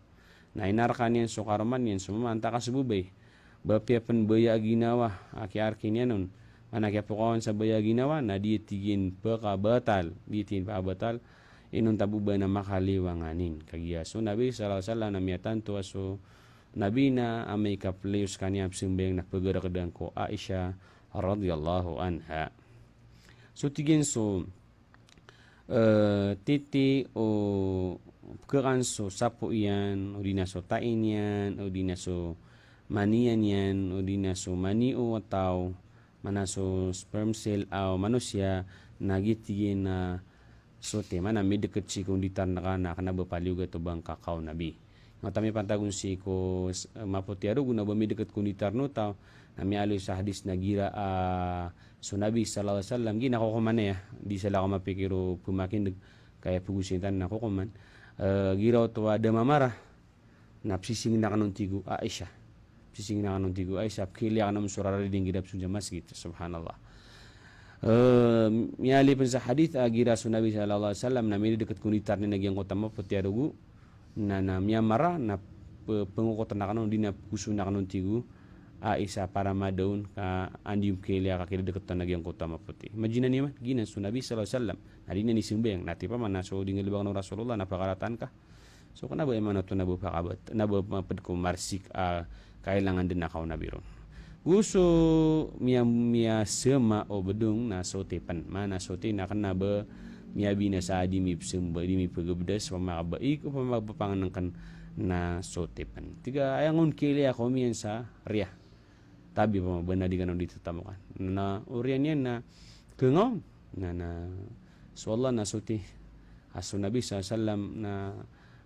na inarka niyan so karoma niyan so mama antaa ka so babay. Ba apiya pn baya a ginawa a kiyaarki niyan on, mana kiyapokawan sa baya a ginawa, na di tig iyan pakabatal, di tig iyan pakabatal. Inonta bo ba na makaliyo a nganin. Kagiya so Nabi sallallahu alaihi wasallam na miyatanto a so Nabi na amay ka pliyo skaniyan a pzambayang na pgarakdan ko Aisha radiyallahu anha. So tig iyan so eh, titi o pkakan so sapo iyan, o di na so tai niyan, o di na so mani iyan, o di na so mani o taw, mana so sperm cell a manosiya, na giya tig iyan na so ti, mana midkt sii ko nditar ngka na kna ba paliyogat o ba ngka kaw Nabi. Nga oto a mipantag on sii ko s-, mapoti a rogo na ba midkt ko nditar o taw, na miyaaloy sa hadis na gira a so Nabi sallallahu alaihi wasallam, giya na kokoman aya, di salakaw mapikir o pmakindg, ka aya pagosayn tano na kokoman. Eh, gira oto a da mamara, na psisingn akn on tig o Aisha. Psisingn akn on tig o Aisha, pkhailay akn on so rarad iyan gira pzonja masgit, subhanallah. Eh, miyaaloy pn sa hadis a gira so Nabi sallallahu alaihi wasallam na midkt ko nditar niyan a giyangkoto a mapoti a rogo, na, na miyamara, na p-, pngokotn akn on, di na pgoson akn on tig o Aisha para madaon ka anda i pkhailay a kakidkt on a giyangkoto a mapoti. Imagine niyo man, giyanan so Nabi sallallahu alaihi wasallam, na di niyan isambayang, na tipa man na so di nggalbk o Rasulullah na pakarataan ka. So kna ba imanto na ba pakabat-, na ba mapd ko marsik a kailangan dn a kaw Nabi ron. Go so miya-, miyasama o bdong na so ti pn. Mana so ti na kna ba miyabinasa a di mipsamba, di mipagabdas, pamakabaik, o pamakapangnngkn na so ti pn. Tig a aya ngka on khailay ako miyan sa riya. Tabi pamabana di kano di tatamokan. Na oriyan iyan na khangaw. Na, na, so Allah na so ti. A so Nabi sallallahu alaihi wasallam na,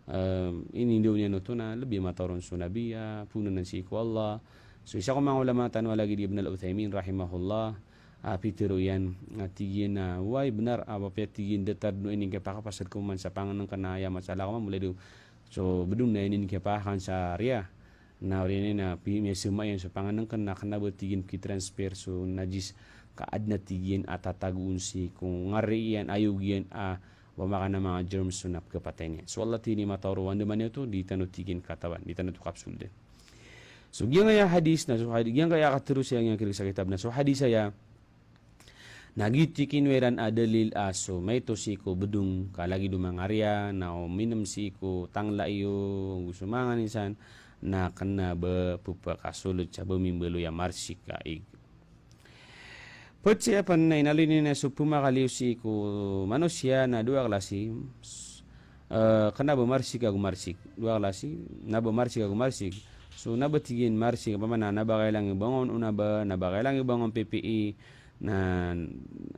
eh, inindaw niyan oto na lbi a mataw ron so Nabi, ah, poonan sii ko Allah. So isa ko manga ulama tano a lagid i Ibn al-Uthaymin rahimahullah, ah, pitharo iyan, ah, tig iyan na, way bnar, ah, apiya tig iyan datar dn o inikapakapasad ko man sa pangnngkn a aya masalah ko man, mula di so bdong na inikapakakan sa riya. Na oriyan iyan na pi-, miyasama iyan so pangnngkn na kna ba tig iyan pkitransfer so najis ka adn a tig iyan a tatago on sii ko ngari iyan, ayog iyan, a, opama ka na manga germs so na pkhapatay niyan. So Allah tig iyan i mataw ron, andamanaya oto, di tano tig iyan katawan, di tano oto kapsold dn. So giyangkaya hadis na so hadi-, giyangkaya katharo sa giyangkaya kirig sa kitab na so hadis aya, Na giyoto i kinowa iran a dalil a so maito sii ko bedong ka lagid o mangariya, na o minem sii ko tangla iyo, ago so manga nganin san, na kena ba pepakasoled sa ba mimbaloy a marsik a ig. Ped sii pen na inaloy niyan a so pemakaliyo sii ko manosiya na dowa klasi, eh, kena ba marsik ago marsik. Dowa klasi, na ba marsik ago marsik. So na ba tig iyan marsik, opama na, na ba kailangan i bangon o na ba, na ba kailangan i bangon P P E, na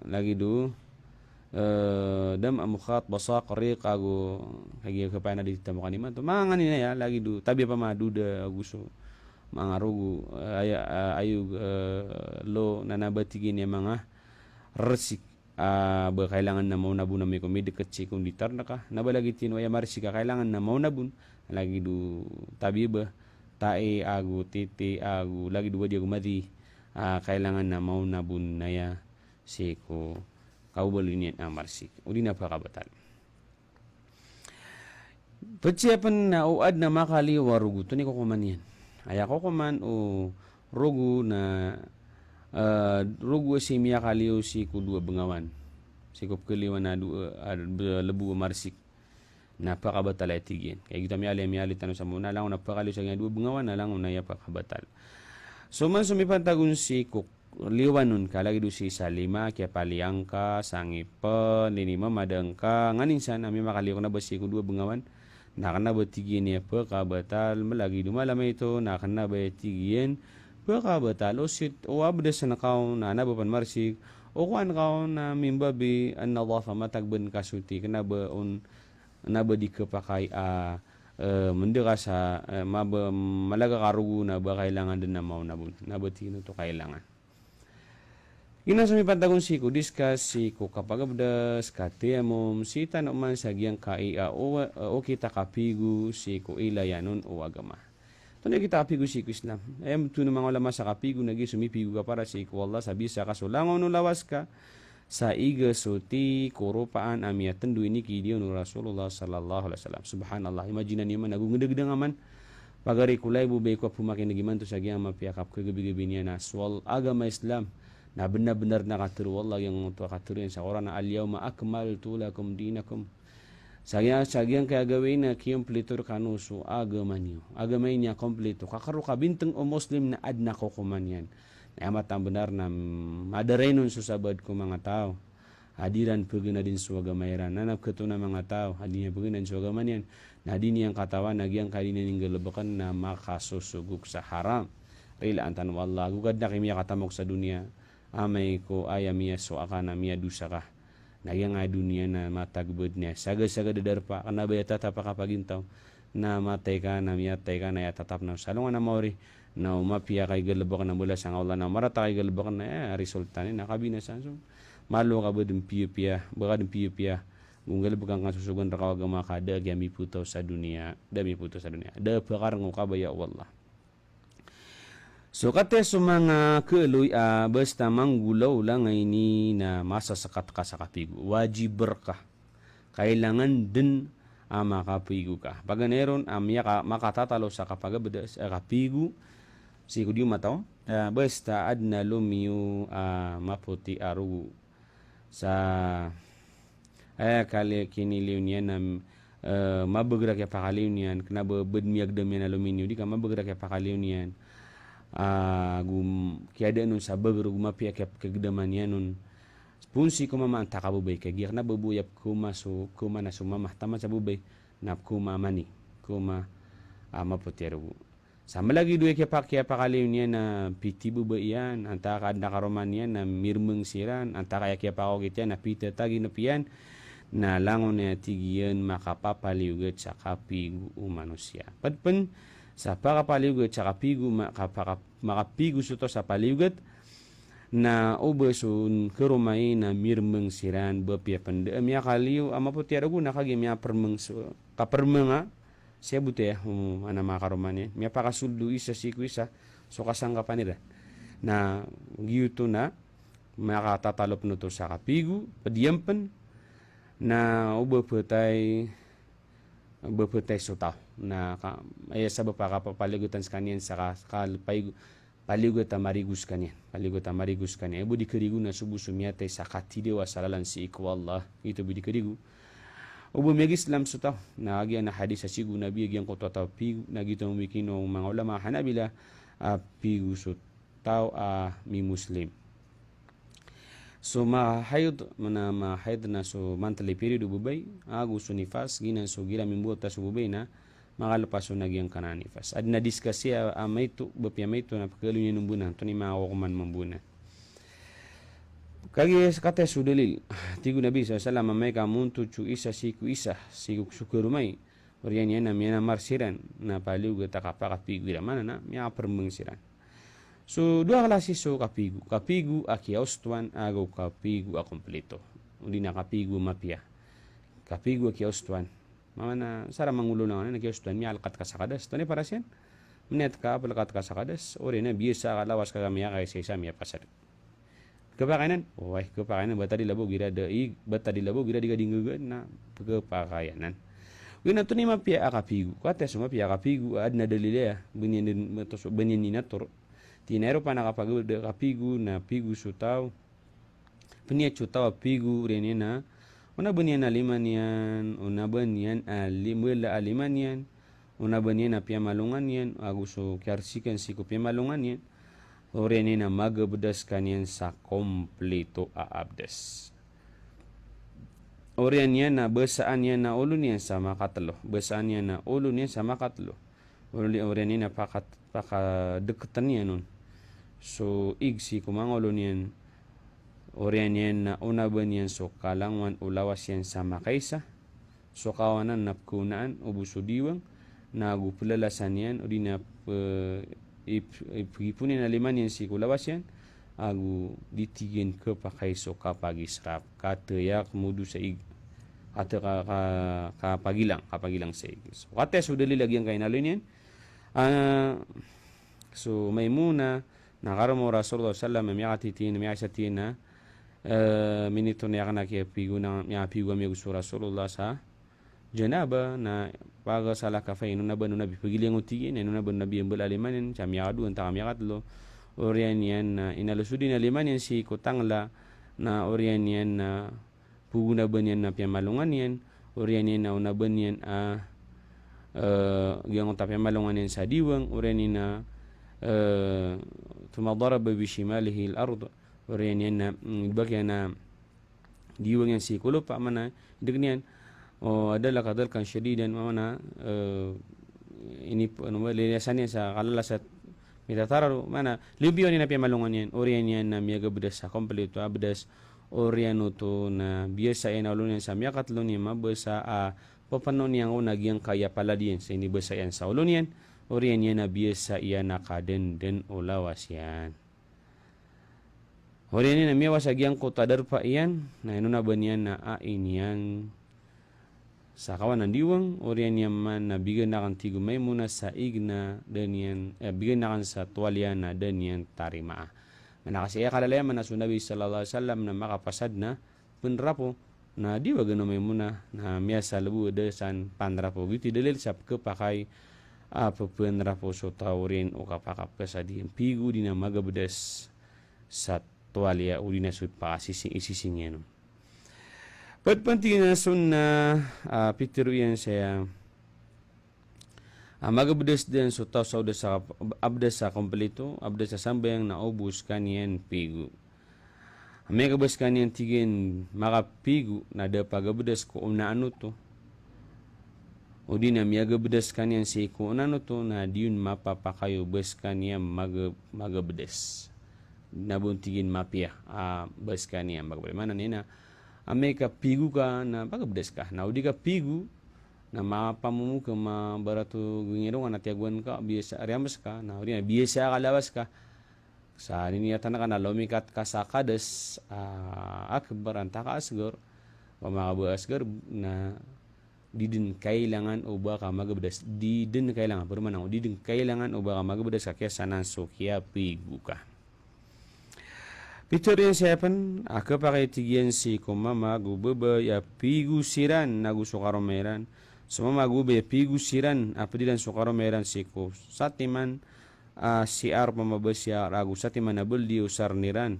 lagid o, eh, dam, mukhat, basaq, riq, ago kagiya kapayaan a di titamokan imanto. Manga nganin aya, lagid o tabiya pama duda ago so manga rogo, eh, aya, eh, ayog, eh, lo, na na ba tig iyan a manga resik, ah, ba kailangan na maona bo na miko mideket sii ko nditar na ka. Na ba lagid tino aya marsik a kailangan na maona bo, lagid o tabiya ba, tae ago titi ago lagid o wadi ago madi, ah, kailangan na maona bo na aya sii ko kababaloy niyan a marsik. O di na pekabatal. Ped sii pen na o aden a makaliyo a rogo, oto i kokoman iyan. Aya kokoman o rogo na, eh, rogo a sii miyakaliyo sii ko dowa bengawan. Sii ko pekaliyowan a dowa, eh, a, be-, lebo a marsik. Na pekabatal aya tig iyan. Kagiya giyoto a miyaaloy, miyaaloy tano sa mona, langon a pekaliyo sa giya dowa bengawan, na langon aya pekabatal. So man so mipantag on sii ko liyowan on ka lagid o sii sa lima, kiyapaliyan ka, sangip, linimamadang ka, nganin san a miyamakaliyo kena ba sii ko dowa bengawan, na kena ba tig iyan a pekabatal, malagid o mala maito, na kena ba tig iyan pekabatal, o sit, o abdesen ka on, na na ba pen marsik, o kowan ka on, na min babi an-nadhafah, matag ben ka soti, kena ba on, na ba di kepakay a, eh, mendeka sa, eh, ma ba, malaga ka rogo na ba kailangan den na maona bo, na ba tig iyan oto kailangan. Giyanan so mipantag on sii ko discuss sii ko kapagabdas, katayammum, sii tano man sa giyangkai a o, eh, okit a kapigo sii ko ilayan on o agama. Oto i okit a kapigo sii ko Islam. Aya matono manga ulama sa kapigo na giya so mipigo ka para sii ko Allah sa bisa ka so langon o lawas ka sa iga soti ko ropaan a miyatendo i nikidiya on o Rasulullah sallallahu alaihi wasallam. Subhanallah. Imagine niyo man, ago ngedagedang a man. Pagari ko live o ba iko a pemakineg imanto sa giyangkai a mapiya a kapekagabigabi niyan a so agama Islam. Na benar-benar na katero o Allah giyangkoto a katero iyan sa Qur'an a, "Al-yawma akmaltu lakum dinakum." Sa giya, sa giyangkai a gawii na kiyompleto rekano so agama niyo. Agama ini a kompleto. Ka karo ka binteng o Muslim na aden a kokoman iyan. Na aya mataan a benar na, mm, madarain on so sabaad ko manga taw a di iran pegenadin so agama iran. Na na peketoon a manga taw a di niyan pegenadin so agama niyan, na di niyan katawan a giyangkai a di niyan inggalebeken na makasosogok sa haram. Rilaan tano o Allah. Ago ka den a kimiyakatamok sa doniya. Amay ko aya miyasowa ka na miyadosa ka. Na giyangkai a doniya na matag bed niyan. Saga-saga da darpa, kena ba aya tatap a kapagintaw. Na matay ka, na miyatay ka, na aya tatap na so alongan a maori. Na o mapiya ka igalebeken na mbala sangka Allah, na o marata ka igalebeken na, eh, resulta niyan na kabinasaan. So malo ka ba den piyapiya, ba ka den piyapiya. Go nggalebeka ngka so sosogoan reka o agama ka, da a giya mipotaw sa doniya, da mipotaw sa doniya. Da a pekarengo ka ba, ya Allah. So kataya so manga keloy a basta manggolawla nga ini na masasekat ka sa kapigo. Wajib reka. Kailangan den a makapigo ka. Paganay ron a miyaka-, makatatalo sa kapagabeda, sa kapigo sii ko di mataw. Ah, basta aden a lomiyo a mapoti a rogo. Sa, eh, kali-, kiniliyo niyan na, eh, mabeger a kiyapakaliyo niyan, kena ba bed miyagedam iyan a lomiyo, di ka mabeger a kiyapakaliyo niyan. Ah, go kiyadaan on sa beger, go mapiya a kiyap-, kiyagedama niyan on. Poon sii ko mama antaa ka babay, kagiya kena ba bo aya pekoma so, pekoma na so mama, taman sa babay, na pekoma a mani, pekoma a mapoti a rogo. Sa malagid o aya kiyapak-, kiyapakaliyo niyan na piti baba iyan, antaa ka aden a karoma niyan na mirmeng siran, antaa ka aya kiyapakokit iyan na pita taginep iyan, na langon aya tig iyan makapapaliyogat sa kapigo o manosiya. Ped pen sa pakapaliyogat sa kapigo, ma-, kapa-, makapigo so taw sa paliyogat, na o ba so karoma iyan na mirmeng siran, ba piya pen da a miyakaliyo a mapoti a rogo na kagiya miyapermeng so, kapermeng a Siyabot aya, um, ana manga karoma niyan. Miyapakasold o isa sii ko isa so kasangkapan iran. Na giyoto na makatatalop oto sa kapigo, ped iyan pen, na o ba petay, o ba petay so taw. Na ka, aya sabap a kapapaliyogotan sekaniyan sa ka, ka, paigo, Paliyogat a marigo skaniyan. Paliyogat a marigo skaniyan. Aya bo di karigo na so bo so miyatay sa katidawa sa lalan sii ko Allah. Giyoto bo di karigo. O ba miyag-Islam so taw. Na giya na hadis a sii ko Nabi a giyangkoto a taw a pigo. Na giyoto mambo i kino o manga ulama a Hanabila a pigo so taw a mi-Muslim. So mahaid, mana mahaid na so monthly period o babay, ago so nifas, giyanan so igira mimbawata so babay na makalepas on a giyangkanan a nifas. Adn a discuss iyan a maito, ba piya maito na pkhaaloy niyan on bo anan, antonaa i manga kokoman mambo anan. Kagiya sa kataya so dalil, tig o Nabi sallallahu alaihi wasallam a amay ka montod so isa sii ko isa, sii ko so karoma i, oriyan iyan na miyanamar siran, na paliyogat a kapakapigo iran, maana na miyakaprmbng siran. So dowa klasi so kapigo, kapigo a kiyaostoan, ago kapigo a komplito. O di na kapigo a mapiya. Kapigo a kiyaostoan. Maana, sa ramangolo langon a kiyaostoan, miyalekat ka sa kadas. Antonaa i paras iyan? Mniyat ka, pelekat ka sa kadas. Oriyan iyan na biyasa ka lawas ka miyakaisa-isa, miyapasad. Khapakay anan? Oway, khapakay anan. Ba tadi labo igira da ig, ba tadi labo igira di ka di nggagaan na khapakay anan. Giyanan antonaa i mapiya a kapigo. Kataya so mapiya a kapigo, adn a dalil iyan. Ba niyan dn, ba niyan inatoro. Tig iyan a aya ropaan a kapagabda a kapigo na pigo so taw. Pniyat so taw a pigo, oriyan iyan na, o na ba niyan a lima niyan, o na ba niyan a li-, mbala a lima niyan, o na ba niyan a piyamalongan iyan, ago so kiyarsikan sii ko piyamalongan iyan, oriyan iyan na magabda skaniyan sa komplito a abdas. Oriyan iyan na basaan iyan a olo niyan sa makatlo, basaan iyan a olo niyan sa makatlo. Olo, oriyan iyan na pakat-, pakadeketen iyan on so ig sii ko manga olo niyan. Oriyan iyan na onaba niyan so kalangowan o lawas iyan sa makaisa. So kawanan na pkhaonaan, o bo so diwang, na ago plalasan iyan, o di na, eh, ip-, ipgipoon iyan a lima niyan sii ko lawas iyan, ago di tig iyan khapakay so kapagisrap, kateyak modo sa ig, kate ka, ka, kapagilang, kapagilang sa ig. So kataya so dalil a giyangkai a inaloy niyan, ah, so Maimuna, na karoma o Rasulullah sallallahu alaihi wasallam, miyakatiti, miyakaisa tig iyan a, eh, minitoniyakan a kiyapigo na, miyapigo ami ago so Rasulullah sa janaba, na pagasala kaffayhi, onaba, onaba, pagilay angkoto tig iyan, onaba, onaba, mbala a lima niyan, sa miyakadowa, antaa ka miyakatlo, oriyan iyan na inalosod iyan a lima niyan sii ko tangla, na oriyan iyan na pogonaba niyan a piyamalongan iyan, oriyan iyan na onaba niyan a, eh, giyangkoto a piyamalongan iyan sa diwang, oriyan iyan na, eh, thumma daraba bi shimalihi al-ard, oriyan iyan na, mm, ba kiyan a diwang iyan sii ko lopa, maana, dek niyan, o, dalaka dalkan shadidan, maana, eh, ini, ano ba, linasan iyan sa kalalas a mitatararo, maana, liyompiyo niyan a piyamalongan iyan, oriyan iyan na miyagabdas sa kompleto a bdas, oriyan oto na biyasa iyan a olo niyan sa miyakatlo niyan mabasa a, pepeno niyan ko na giyangkaya palad iyan sa inibasa iyan sa olo niyan, oriyan iyan na biyasa iyan a kadenden o lawas iyan. Oriyan iyan na miyawas a giyangkoto a darpa iyan, na inonaba niyan na ai niyan sa kawanan diwang, oriyan iyan man na bigan aken tig o Maimuna sa ig na da niyan, eh, bigan aken sa towalya na da niyan tarimaa. Maana ka sii a kalalayaman a so Nabi sallallahu alaihi wasallam na makapasad na penrapo, na diwagen o Maimuna, na miyasal bo da san panrapo. Giyoto i dalil sa pekepakay a pepenrapo so taw oriyan o kapakapasad iyan pigo di na magabdas sa towalya o di na so pakasising, isising iyan on. Ped pen tig iyan a sunnah, ah, pitero iyan saya a magabdas den so taw sa oda sa abdas a kompleto, abdas a sambayang na o bo sekaniyan pigo. Amay ka ba sekaniyan tig iyan makapigo na da pagabdas ko onaan oto, o di na miyagabdas sekaniyan sii ko onaan oto, na di on mapapakay o ba sekaniyan maga-, magabdas. Na ba on tig iyan mapiya a ba sekaniyan magabdas. Maana niyan na amay ka pigo ka na pagabdas ka. Na o di ka pigo, na mapamomo ka, mabarato gingirongan a tiyagoan ka, biyasa a riyamas ka, na o di na biyasa a kalawas ka. Sa niniyatan ka na lomikat ka sa kadas, ah, akbar antaa ka asgar, o manga ba asgar, na di den kailangan o ba ka magabdas, di den kailangan, bermanang, di den kailangan o ba ka magabdas ka kiyasanan so kiyapigo ka. Pitero iyan saya pen, a kepakay tig iyan sii ko mama ago bebay a pigo siran ago so karoma iran. So mama ago bebay a pigo siran a ped iran so karoma iran sii ko satiman, a, siar pamabasiar ago satiman a baldi o sarn iran.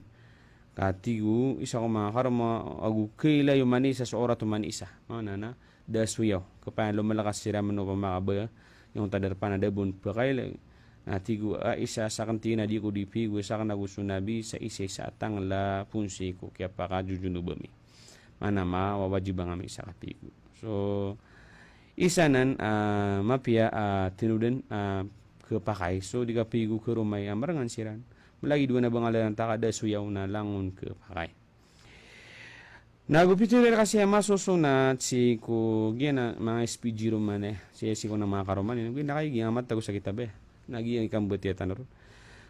Ka tig o isa ko manga karoma ago kailay o manisa so orat o manisa. Maana na da a soyaw. Kapayan lomalakas siran man o pamakabaya. Iyangkoto a darpa na da bo on pakailay. Na tig o Aisha, sakn tig iyan a di ko di pigo sakn ago so Nabi sa isa-isa a tangla pon sii ko kiyapakajojonob ami. Maana mawawajib angkami sa kapigo. So, isa nan, ah, mapiya, ah, tinodan, ah, khapakay. So, di kapigo kharomay a marangan siran. Malagid o ba na bangala iran taka da a soyaw na langon khapakay. Na go pitharo iyan a kasi a masosonat sii ko giya na manga S P G roman, eh. Sii, sii ko na manga karoma niyan. Go ina kay giya matago sa kitab, eh. Na giya ikambatiya tano ron.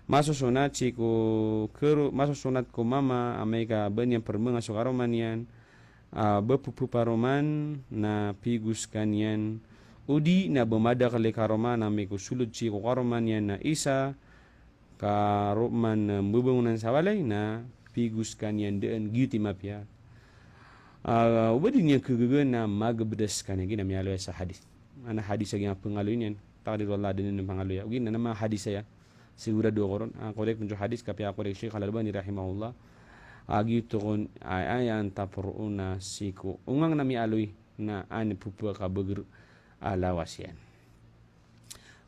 Masosonat sii ko kharo-, masosonat ko mama amay ka ba niyan pharmanga so karoma niyan a ba pphapharoman na pigo skaniyan. O di na ba madakl i karoma na amay ko solod sii ko karoma niyan na isa ka roman, eh, mbabangonan sa walay na pigo skaniyan daan, giyoto i mapiya. Ah, o ba di niyan khagaga na magabdas skaniyan, giya na miyaaloy sa hadith. Ana hadith a giya pangaloy niyan. Takdir o Allah, da niyan pangaloya. Ogaid na manga hadith aya. Sigurado ako ron. Ah, correct pn so hadith, kapiya correct Sheikh Al-Albani rahimahullah. Ah, giyoto kon, ay, aya antap roo na sii ko ongang na miyaaloy na an pphakabagr a lawas iyan.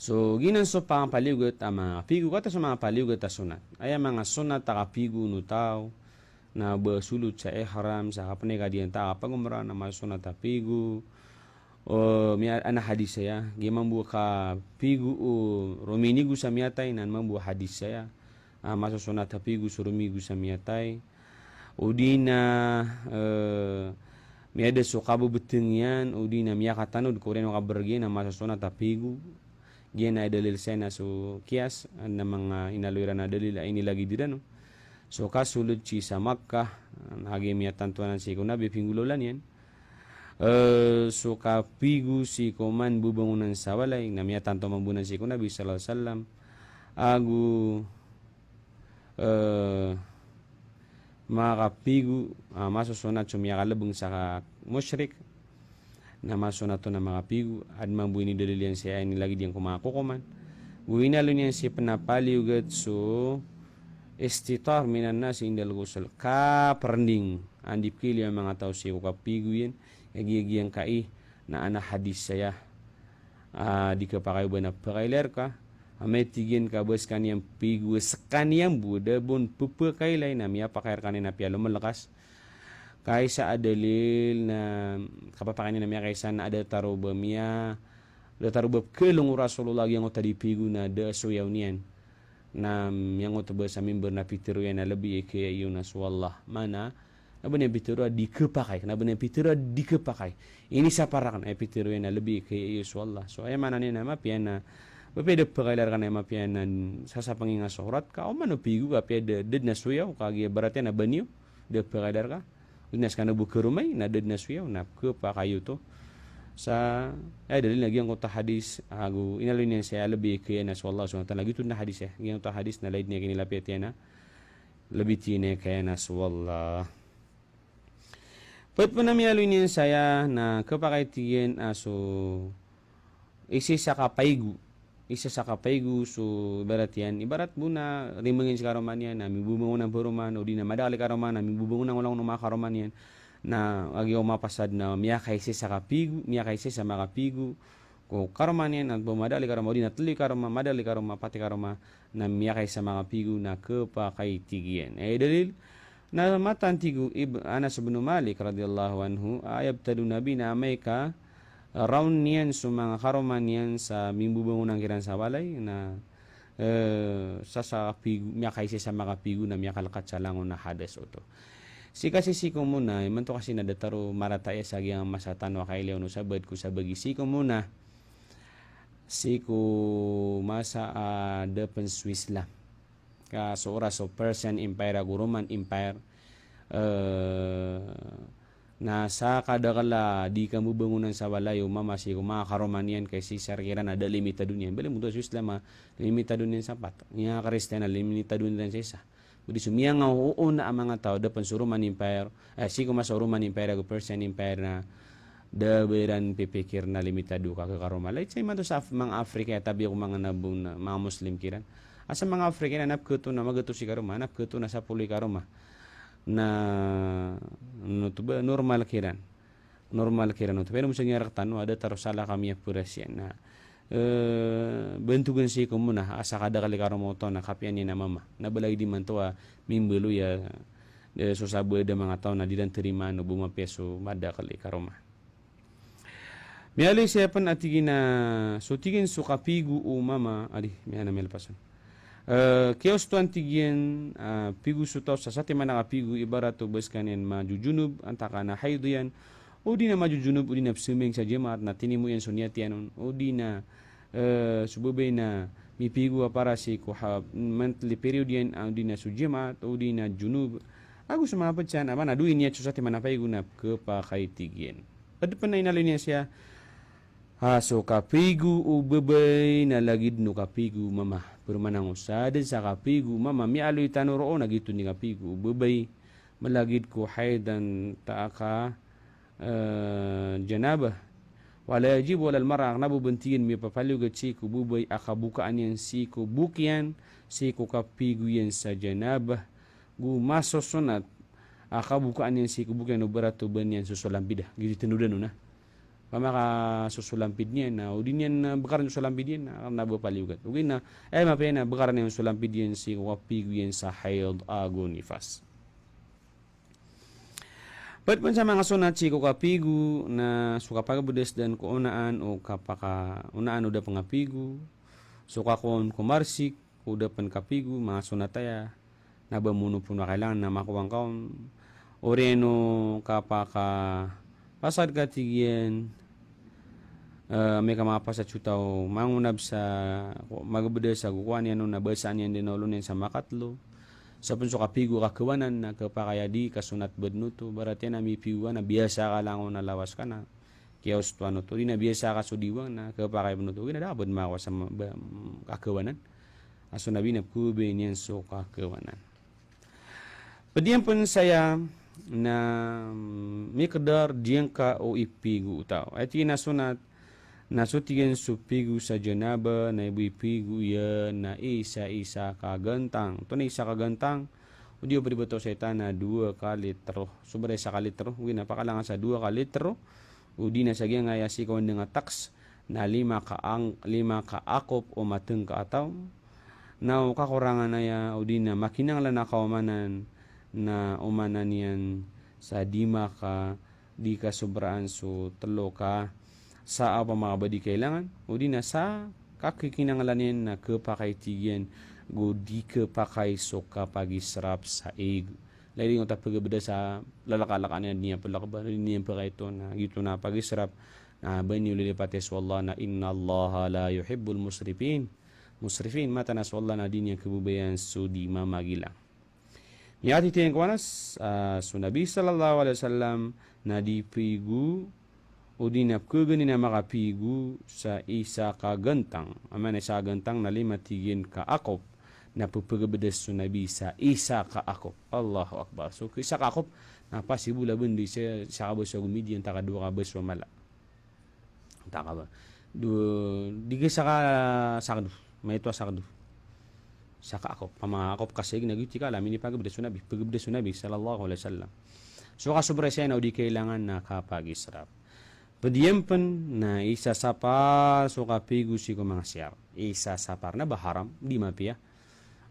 So, giyanan so pangapaliyogat a manga pigo, katii so manga paliyogat a sonat. Aya manga sonat a kapigo o taw, na ba solod sa ihram, sa kapnay ka di niyan taka pagomra, na masosonat a pigo. O, miya-, ana hadith aya, giya mambo a kapigo o rominigo sa miyatay, na mambo a hadith aya. Ah, masosonat a pigo so romigo sa miyatay. O di na, eh, miyada so kababtng iyan, o di na miyakatanod ko oriyan o kabrg iyan, na masosonat a pigo. Giya na dalil saya na so kiyas, na manga inaloy iran a dalil a inilagid iran, no? So kasolod sii sa Makkah, na giya miyatanto anan sii ko Nabi a pinggolawlaan iyan. Eh, so kapigo sii ko man babangonan sa walay, na miyatanto mambo anan sii ko Nabi sallallahu alaihi wasallam. Ago eh, makapigo, ah, masosonat so miyakalbng sa ka-, mushrik, na masosonat on a makapigo, adn mambo inidalil iyan sii a inilagid iyan ko manga kokoman. Go inaloy niyan sii pn a paliyogat so istitar minan nas indal ghusl, kaprnding, anda i pkhailay o manga taw sii ko kapigo iyan, kagiya giyangkai, na ana hadith saya. Ah, di khapakay o ba na pakailay rka. Amay tig iyan ka ba skaniyan pigo, skaniyan bo da bo on pphakailay, na miyapakay rkaniyan a piya lomalkas. Kaisa a dalil na kapapakay niyan a miyakaisa na da datar o ba miya, da datar o ba pkhalong o Rasulullah giyangkoto a di pigo na da a soyaw niyan. Na miyangkoto ba sa mimbar na pitharo iyan a lbi a kiyaya iyo na so Allah. Maana, na ba niyan pitharo a di khapakay, na ba niyan pitharo a di khapakay. Inisapar akn a pitharo iyan a lbi a kiyaya iyo so Allah. So, aya maana niyan na mapiya na, mapiya da pakailay rka na mapiya na sasapngi nga so orat ka, oman o pigo ka, apiya da, da dn a soyaw, kagiya barat iyan a ba niyo, da pakailay rka. Odi na skano bo kharomay, na da dn a soyaw, na khapakay oto. Sa, eh, dalil na giyangkoto a hadith, ago inaloy niyan saya a lbi a kiyaya na so Allah subhanahu wa ta'ala, giyoto na hadith, eh. Giyangkoto a hadith na lagid iyan a kinilapiyat iyan a lbi a kiyaya na so Allah. Pd pn a miyaaloy niyan saya na khapakay tig iyan a so isa sa kapaigo. Isa sa kapaigo so ibarat iyan. Ibarat bo na rimangin si karoma niyan na mibobangon a paroman, odi na madakl i karoma na mibobangon a langon o manga karoma niyan. Na kagiya o mapasad na miyakaisa sa kapigo, miyakaisa sa makapigo ko karoma niyan, na ba madakl i karoma, odi na tlo i karoma, madakl i karoma, pat i karoma, na miyakaisa sa makapigo, na khapakay tig iyan. Eh, dalil, na mataan tig o Ib-, Anas bin Malik radhiyallahu anhu, a yabtadun nabi, na amay ka rawn iyan so manga karoma niyan sa mimbobangonan kiran sa walay, na, eh, sa, sa pigo, miyakaisa sa makapigo na miyakalkat sa langon a hadas oto. Sii kasi sii ko mona, imanto kasi na datar o marata iya sa giyangkai a masa tano a kailay on o sabaad ko sabagi sii ko mona, sii ko masa a da pn so Islam. Ka so oras o Persian Empire ago Roman Empire, eh, na sa kadakl a di kambobangonan sa walay o mama sii ko manga karoma niyan, ka i Caesar kiran a da limitado niyan. Bali mo oto so Islam a limitado niyan sa pat. Aya Kristiyan a limitado niyan sa isa. Odi so miyangaoona a manga taw, da pn so Roman Empire, eh, sii ko masa o Roman Empire ago Persian Empire na da ba iran pipikir na limitado ka khakaroma. Lagid sa imanto sa Af-, manga Africa, tabiya ko manga nabong na, manga Muslim kiran. Asa manga Afrika inan na pkhato na magatos i karoma, na pkhato na sapolo i karoma. Na, oto ba, normal kiran. Normal kiran oto. Pero mo sa giya rktano, a datar o salakaw a miyaperas iyan na, eh, bantogan sii ko mona, asa kadakl i karoma oto na kapiya niyan a mama. Na ba lagid imanto a mimbaloy a, eh, so sabaad a manga taw na di ran tarimaan o ba mapiya so madakl i karoma. Miyaaloy saya pn a tig iyan a, so tig iyan so kapigo o mama, adi, miyaana miyalpasan. Eh, kiyaostoan tig iyan, ah, pigo so taw sa satiman a kapigo, ibarat o ba skaniyan majojonob, antaa ka na haid iyan, odi na majojonob, odi na pzambayang sa jamaat, na tinimo iyan so niyat iyan on, odi na, eh, so babay na mipigo a para sii ko ha-, monthly period iyan, ah, odi na so jamaat, odi na jonob. Ago so manga pd san, a ba na dowa i niyat so satiman a pigo na khapakay tig iyan. Pd pn a inaloy niyan siya, a so kapigo o babay na lagid o kapigo o mama. Paroman angkoto sa dn sa kapigo o mama, miyaaloy tano roo na giyoto i kapigo o babay, malagid ko haid antaa ka, eh, janabah. Wala yajibu alal mar'ah, kna ba o ba tig iyan miyapapaliyogat sii ko babay a kabokaan iyan sii ko bok iyan, sii ko kapigo iyan sa janabah. Go masosonat a kabokaan iyan sii ko bok iyan o ba rato ba niyan sosolampida. Giyoto i tanodan on na. Opama ka sosolampid niyan na, odi niyan na bkaran so solampid iyan na, kna ba paliyogat. Ogaid na, eh, mapiya na bkaran iyan so solampid iyan sii ko kapigo iyan sa haid ago nifas. Pd pn sa manga sonat sii ko kapigo na so kapagabdas dn ko onaan o kapaka-, onaan o da pn kapigo, so kakowa on ko marsik, ko da pn kapigo, manga sonat aya, na ba mono pn a kailangan na makowa ngka on. Oriyan o kapakapasad ka tig iyan, eh, amay ka mapasad so taw, mangonab sa, magabdas sa kokowa niyan on na basaan iyan dn a olo niyan sa makatlo. Sa pn so kapigo a kakawanan na khapakay a di kasonat badn oto, ibarat iyan a mipigo ka na biyasa ka langon a lawas ka na kiyaostoan oto, odi na biyasa ka so diwang na khapakay pn oto, odi na da ka pd makowa sa ma-, ba-, kakawanan. A so Nabi na pkhababayai niyan so kakawanan. Pd iyan pn saya na, mm, miqdar giyangkai o ipigo o taw. Aya tig iyan a sonat, na so tig iyan so pigo sa janabah, na ibo ipigo iyan na isa, isa ka gantang. Oto na isa ka gantang, odi o pd iyan oto sa ita na dowa ka litro. Sobra isa ka litro, odi na pakalangan sa dowa ka litro, odi na sa giyangkaya sii ko ndang a taks, na lima ka ang-, lima ka akop o mateng ka a taw. Na o kakorangan aya, odi na makinanglan a kaomanan, na omanan iyan sa di maka, di kasobraan so tlo ka sa a opama ka ba di kailangan, odi na sa kakikinanglan iyan na khapakay tig iyan, go di khapakay so kapagisrap sa ig. Lagid o ta pagabda sa lalakalakan iyan, di niyan palakban, di niyan pakaito na, giyoto na pagisrap, na ba niyo lilipati so Allah na, "Innallaha la yuhibbul musrifin." Musrifin, mataan a so Allah na di niyan kababayaan so di mamagilang. Miyatitiyang ko Anas, ah, so Nabi sallallahu alaihi wasallam na di pigo, odi na pkhaganay na makapigo sa isa ka gantang. Aya maana isa ka gantang na lima tig iyan ka akop. Na pphagabdas so Nabi sa isa ka akop. Allahu Akbar. So isa ka akop, na pasibol a ba di sa, sa kabasa go median, antaa ka dowa kabasa a mala. Antaa ka ba. Do, di ka saka sakdo. Maito a sakdo. Saka akop. Opama akop ka sa ig na giyoto i kala a minipagabdas o Nabi. Pagabdas o Nabi sallallahu alaihi wasallam. So kasobra saya na o di kailangan na kapagisrap. Pd iyan pn na isasapar so kapigo sii ko manga siyar. Isasapar na ba haram, di mapiya.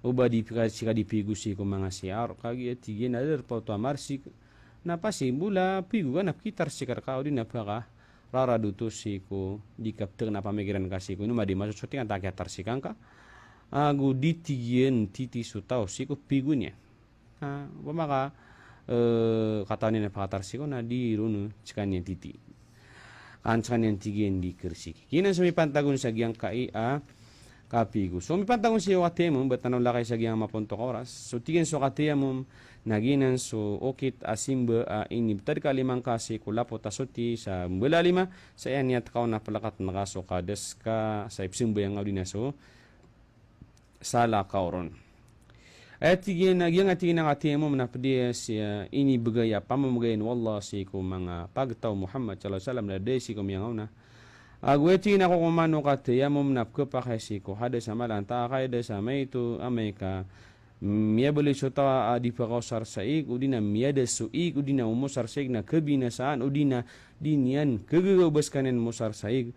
O ba di pika-, sii ka di pigo sii ko manga siyar, kagiya tig iyan a darpa oto a marsik, na pasibol a pigo ka na pkitarsik rka, odi na pkararad oto sii ko di kaptk na pamikiran ka sii ko ino ma di masosotik antaa kiyatarsikan ka. Ago di tig iyan titi so taw sii ko pigo niyan. Ah, opama ka, eh, katawan iyan a pakatarsikan na di ron sekaniyan titi. Kan sekaniyan tig iyan di kersiki. Giyanan so mipantag on sa giyangkai a kapigo. So mipantag on sii ko katiyamum, ba tano lakay sa giyangkai a mapontok a oras. So tig iyan so katiyamum, na giyanan so okit a simba a inibtad ka a lima ngka sii ko lapot a soti sa mbala a lima, sa aya niyat ka on na plakatn ka so kadas ka sa ipzambayang ka odi na so salakaw ron. Aya tig iyan a, giyangkai a tig iyan a katiyamum na pd iyan sii a inibgay a pamamagayan o Allah sii ko manga pagtaw o Muhammad sallallahu alaihi wasallam, na da sii ko miyangaona. Ago aya tig iyan a kokoman o katayamum na pkhapakay sii ko hadas a mala antaa ka hadas a maito, amay ka miyabaloy so taw a di pakaosar sa ig, odi na miyadas so ig, odi na omosar sa ig na kabinasaan, odi na di niyan kagagaw ba skaniyan mosar sa ig,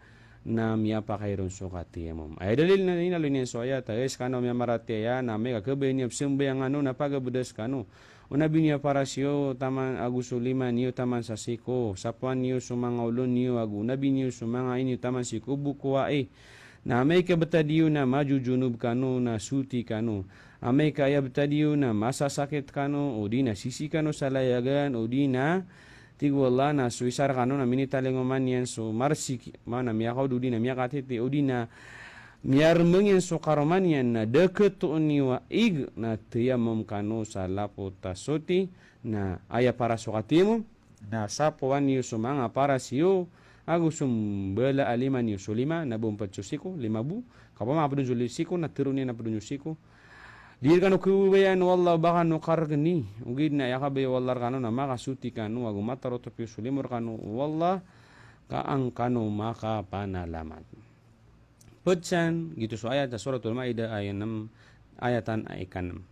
na miyapakay ron so katayamum. Aya dalil na inaloy niyan so ayat a, hay skano miyamaratiyaya, na amay ka kabaya niyo a pzambayang kano na pagabda skano o nabi niyo a paras iyo taman ago so lima niyo taman sa sii ko sapoan iyo so manga olo niyo ago nabi niyo so manga ai niyo taman sii ko bo ko ai. Na amay ka btad iyo na majojonob kano na soti kano. Amay ka aya btad iyo na masasakit kano, odi na sisii kano sa layagan, odi na, tig o Allah, na so isa rkano na minitalingoma niyan so marsik, maana miyakaod odi na miyakatiti, odi na miyarmbang iyan so karoma niyan, na da khatoon iyo a ig, na tayamum kano sa lapot a soti, na aya paras o katayamum, na sapoan iyo so manga paras iyo ago so mbala a lima niyo, so lima na bo mpd so sii ko, lima bo, ka opama pd on so sii ko, na tharoon iyan a pd on so sii ko. Di rkano khababayaan o Allah o ba kano kargni, ogaid na aya kabaya o Allah rkano na makasoti kano ago matarotop iyo so limo rkano o Allah, ka an kano makapanalamat. Pd san, giyoto so ayat a Suratul Maidah, aya nem, ayatan a ika nem.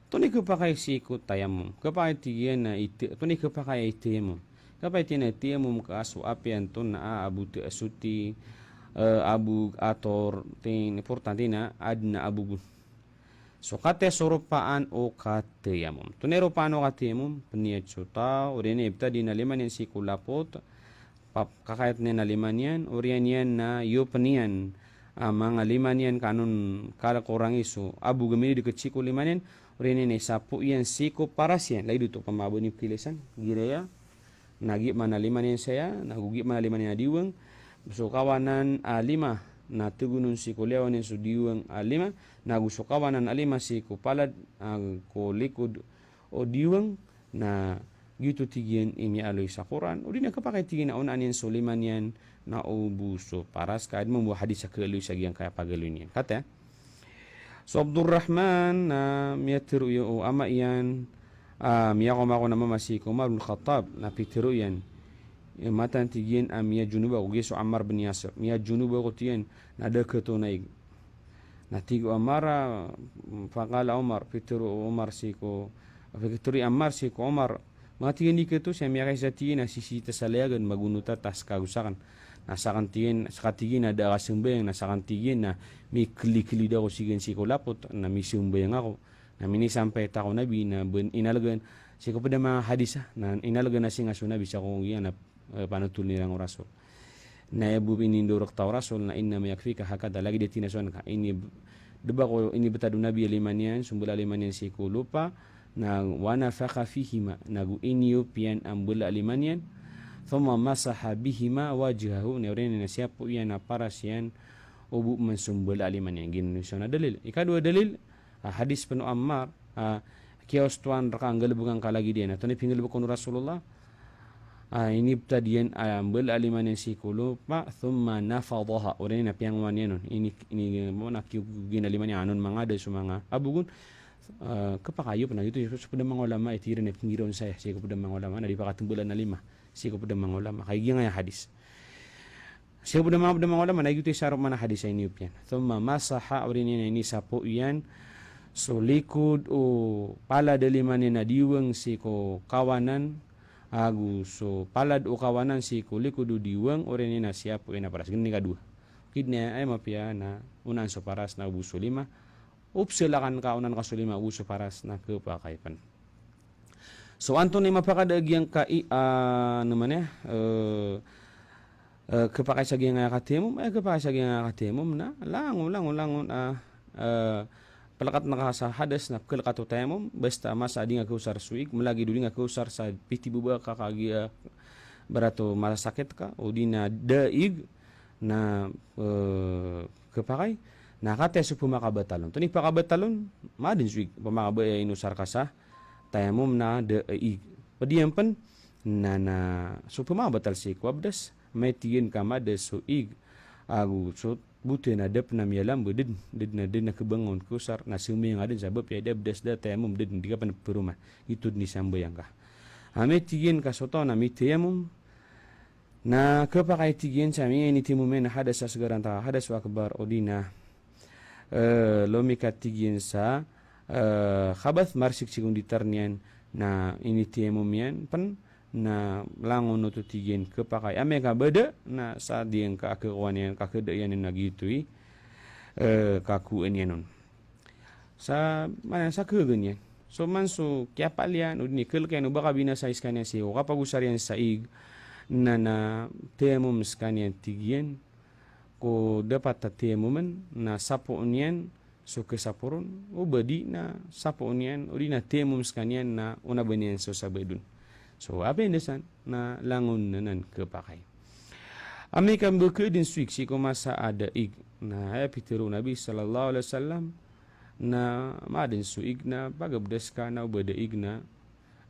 Antonaa i khapakay sii ko tayamum? Khapakay, tig iyan, a it-, antonaa i khapakay a itayamum? Khapakay, tig iyan, a itayamum ka so apiya antonaa a bota a soti, eh, abog, ator, tig iyan, importante na adn a abog on. So kataya so ropaan o katayamum. Antonaa i ropaan o katayamum? Pniyat so taw, oriyan iyan a btad iyan a lima niyan sii ko lapot, pap-, kakayat niyan a lima niyan, oriyan iyan na iyopn iyan a manga lima niyan ka anon kal ko rangi so abog a minidkt sii ko lima niyan, oriyan iyan na isapo iyan sii ko paras iyan. Lagid oto pamabni pkilay san, giraya, na giya man a lima niyan saya, na go giya man a lima niyan a diwang, so kawanan a lima na tgonon sii ko liyawan iyan so diwang a lima, na go so kawanan a lima sii ko palad, a, ko likod o diwang, na giyoto, tig iyan, i miyaaloy sa Qur'an. O di na khapakay, tig iyan, a onaan iyan so lima niyan na o bo so paras, ka adn mambo a hadis a khaaloy sa giyangkaya pagaloy niyan. Kataya so Abdurrahman na miyatharo iyan o ama iyan, a, miyakomakowa na mama sii ko Umar bin Khattab, na pitharo iyan, i matan, tig iyan, a miyajonaba ako, giya so Ammar bin Yasir, miyajonaba ako, tig iyan, na da khatoon a ig. Na tig o Ammar, a, faqala Umar, pitharo o Umar sii ko, pitharo i Ammar sii ko Umar, manga, tig iyan, di khatoon, sa miyakaisa, tig iyan, a sisii ta sa layagan, magonot ta tas kago sakn. Na sakn, tig iyan, ska, tig iyan, a da a kasambayang, na sakn, tig iyan, a miklidklid ako sii ko lapot, na misambayang ako. Na minisampay ta ko Nabi, na ba inalgan, sii ko pd a manga hadis, a, na inalgan a singa so Nabi sa ko giya na, eh, panotholn iran o Rasul. Na aya bo inindorok ta o Rasul na, innama yakfika hakadha, lagid a tinasoan ka. Ini, da ba ko inibtad o Nabi a lima niyan, so mbala a lima niyan sii ko lopa, na wa nafakha fihima, na go iniyop iyan a mbala a lima niyan, thumma masaha bihima wajhahu, na oriyan iyan na siyapo iyan a paras iyan o bo man so mbala a lima niyan. Giyanan so isa a dalil. Ikadowa a dalil, a, hadis pn o Ammar, a, kiyaostoan rka a nggalbkn ka lagid iyan. Antonaa i pinggalbk on o Rasulullah? A, inibtad iyan a mbala a lima niyan sii ko lopa, thumma nafadhaha. Oriyan iyan na piyangowan iyan on. Ini, ini, maana, kiyogogi iyan a lima niyan, anon manga da so manga abog on. A, khapakay iyo pn a giyoto, so pd a manga ulama, i tig iran a pinggiroon saya, sii ko pd a manga ulama, na di pakatmbalan a lima, sii ko pd a manga ulama. Ka giyangkaya hadis. Sii ko pd a manga, pd a manga ulama, na giyoto i isa ron man a hadis a iniyop iyan. Thumma masaha, oriyan iyan na inisapo iyan so likod o palad a lima niyan a diwang sii ko kawanan, ago so palad o kawanan sii ko likod o diwang, oriyan iyan na siyapo iyan a paras. Giyanan i kadowa. Ogaid na aya mapiya na onaan so paras na o bo so lima. O pzalakan ka, onaan ka so lima, o bo so paras, na khapakay pn. So antonaa i mapakada a giyangkai, a, ano man aya, eh, eh, khapakay sa giyangkaya katayamum, eh, khapakay sa giyangkaya katayamum na langon, langon, langon, a, eh, plkatn ka sa hadas na pkhalkat o tayamum, basta masa a di nga khaosar so ig, mlagid o di nga khaosar sa pithibaba ka kagiya barato masasakit ka, o di na da a ig, na, eh, khapakay. Na kataya so pmakabatal on. Antonaa i pakabatal on? Madn so ig. Pmakabatal a inosar ka sa tayamum na da a ig. Pd iyan pn, na, na, so pmakabatal sii ko abdas, amay tig iyan ka mada so ig, ago so bota na da pn a miyalamba, da dn, da dn a, da dn a khabangon khaosar, na sambayang ka dn sa ba piya da abdas, da tayamum, da dn, di ka pn proma. Giyoto dn i sambayang ka. Amay tig iyan ka so taw na mitayamum, Na khapakay, tig iyan, sa miyainit i tiyamum iyan a hadas asghar antaa hadas akbar, odi na, eh, lomikat, tig iyan, sa, eh, khabath, marsiksik on di tarn iyan, na init i tiyamum iyan pn, na langon oto, tig iyan, khapakay. Amay ka bada, na sa di iyan ka khakowa niyan, kakhada iyan na giyoto i, eh, kakowa niyan on. Sa, maana sa khagaan iyan. So man so kiyapal iyan, odi na ikhalk iyan o ba kabinasa i skaniyan sii ko kapagosar iyan sa ig, na, na tiyamum skaniyan, tig iyan, ko dapat a tiyamumn, na sapoon iyan so khasapo ron, o ba di na sapoon iyan, odi na tiyamum skaniyan na onaba niyan so sabaad on. So apiya inda san, na langon anan khapakay. Amay ka ba khaadn so ig sii ko masa a da ig, na aya pitharo o Nabi sallallahu alaihi wasallam, na maadn so ig na pagabdas ka, na o ba da ig na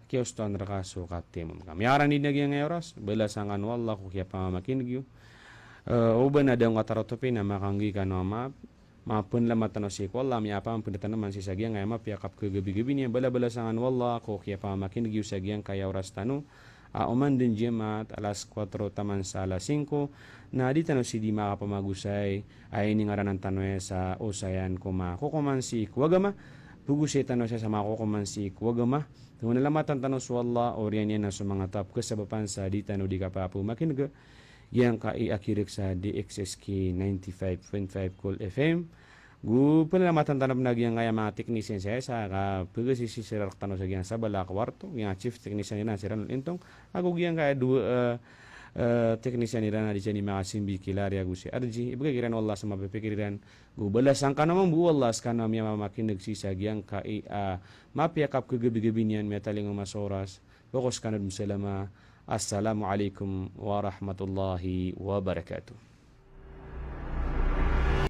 kiyaostan rka so katiyamum ka. Miyakarani dn a giyangkaya oras, balasan kano o Allah ko kiyapamamakineg iyo. Eh, o ba na da ngka tarotopin a makanggi kano a maap, mapnlamat tano sii ko Allah, miyapamapnd tano man sii sa giyangkaya mapiya a kapkhagabigabi niyan, bala balasan kano o Allah ko kiyapamamakineg iyo sa giyangkaya oras tano a oman dn Jumaat, alas kwatro taman sa alas singko, na di tano sii di makapamagosay a iningaranan tano aya sa osayan ko makokoman sii ko agama, pagosay tano aya sa makokoman sii ko agama, Tonaa na lamatan tano so Allah, oriyan iyan na so manga taw a pkhasabapan sa di tano di kapapamakineg giyangkai a kirek sa D X S K ninety-five point five Cool F M. Go pnalamatan tano pn a giyangkaya manga teknisyan saya sa kapkhasisira rktano sa giyangkaya sabala a kwarto, giyangkaya chief technician iran a si Ronald Intong, ago giyangkaya dowa, eh, eh, technician iran a di siran i makasimbi ki Larry ago si R J. Ibgay kiran o Allah sa mapipikir iran. Go balasan kano mambo o Allah skano a miyamamakineg sii sa giyangkai a mapiya a kapkhagabigabi niyan, miyatalingoma so oras. Poko skano dn salama. Assalamu alaikum warahmatullahi wabarakatuh.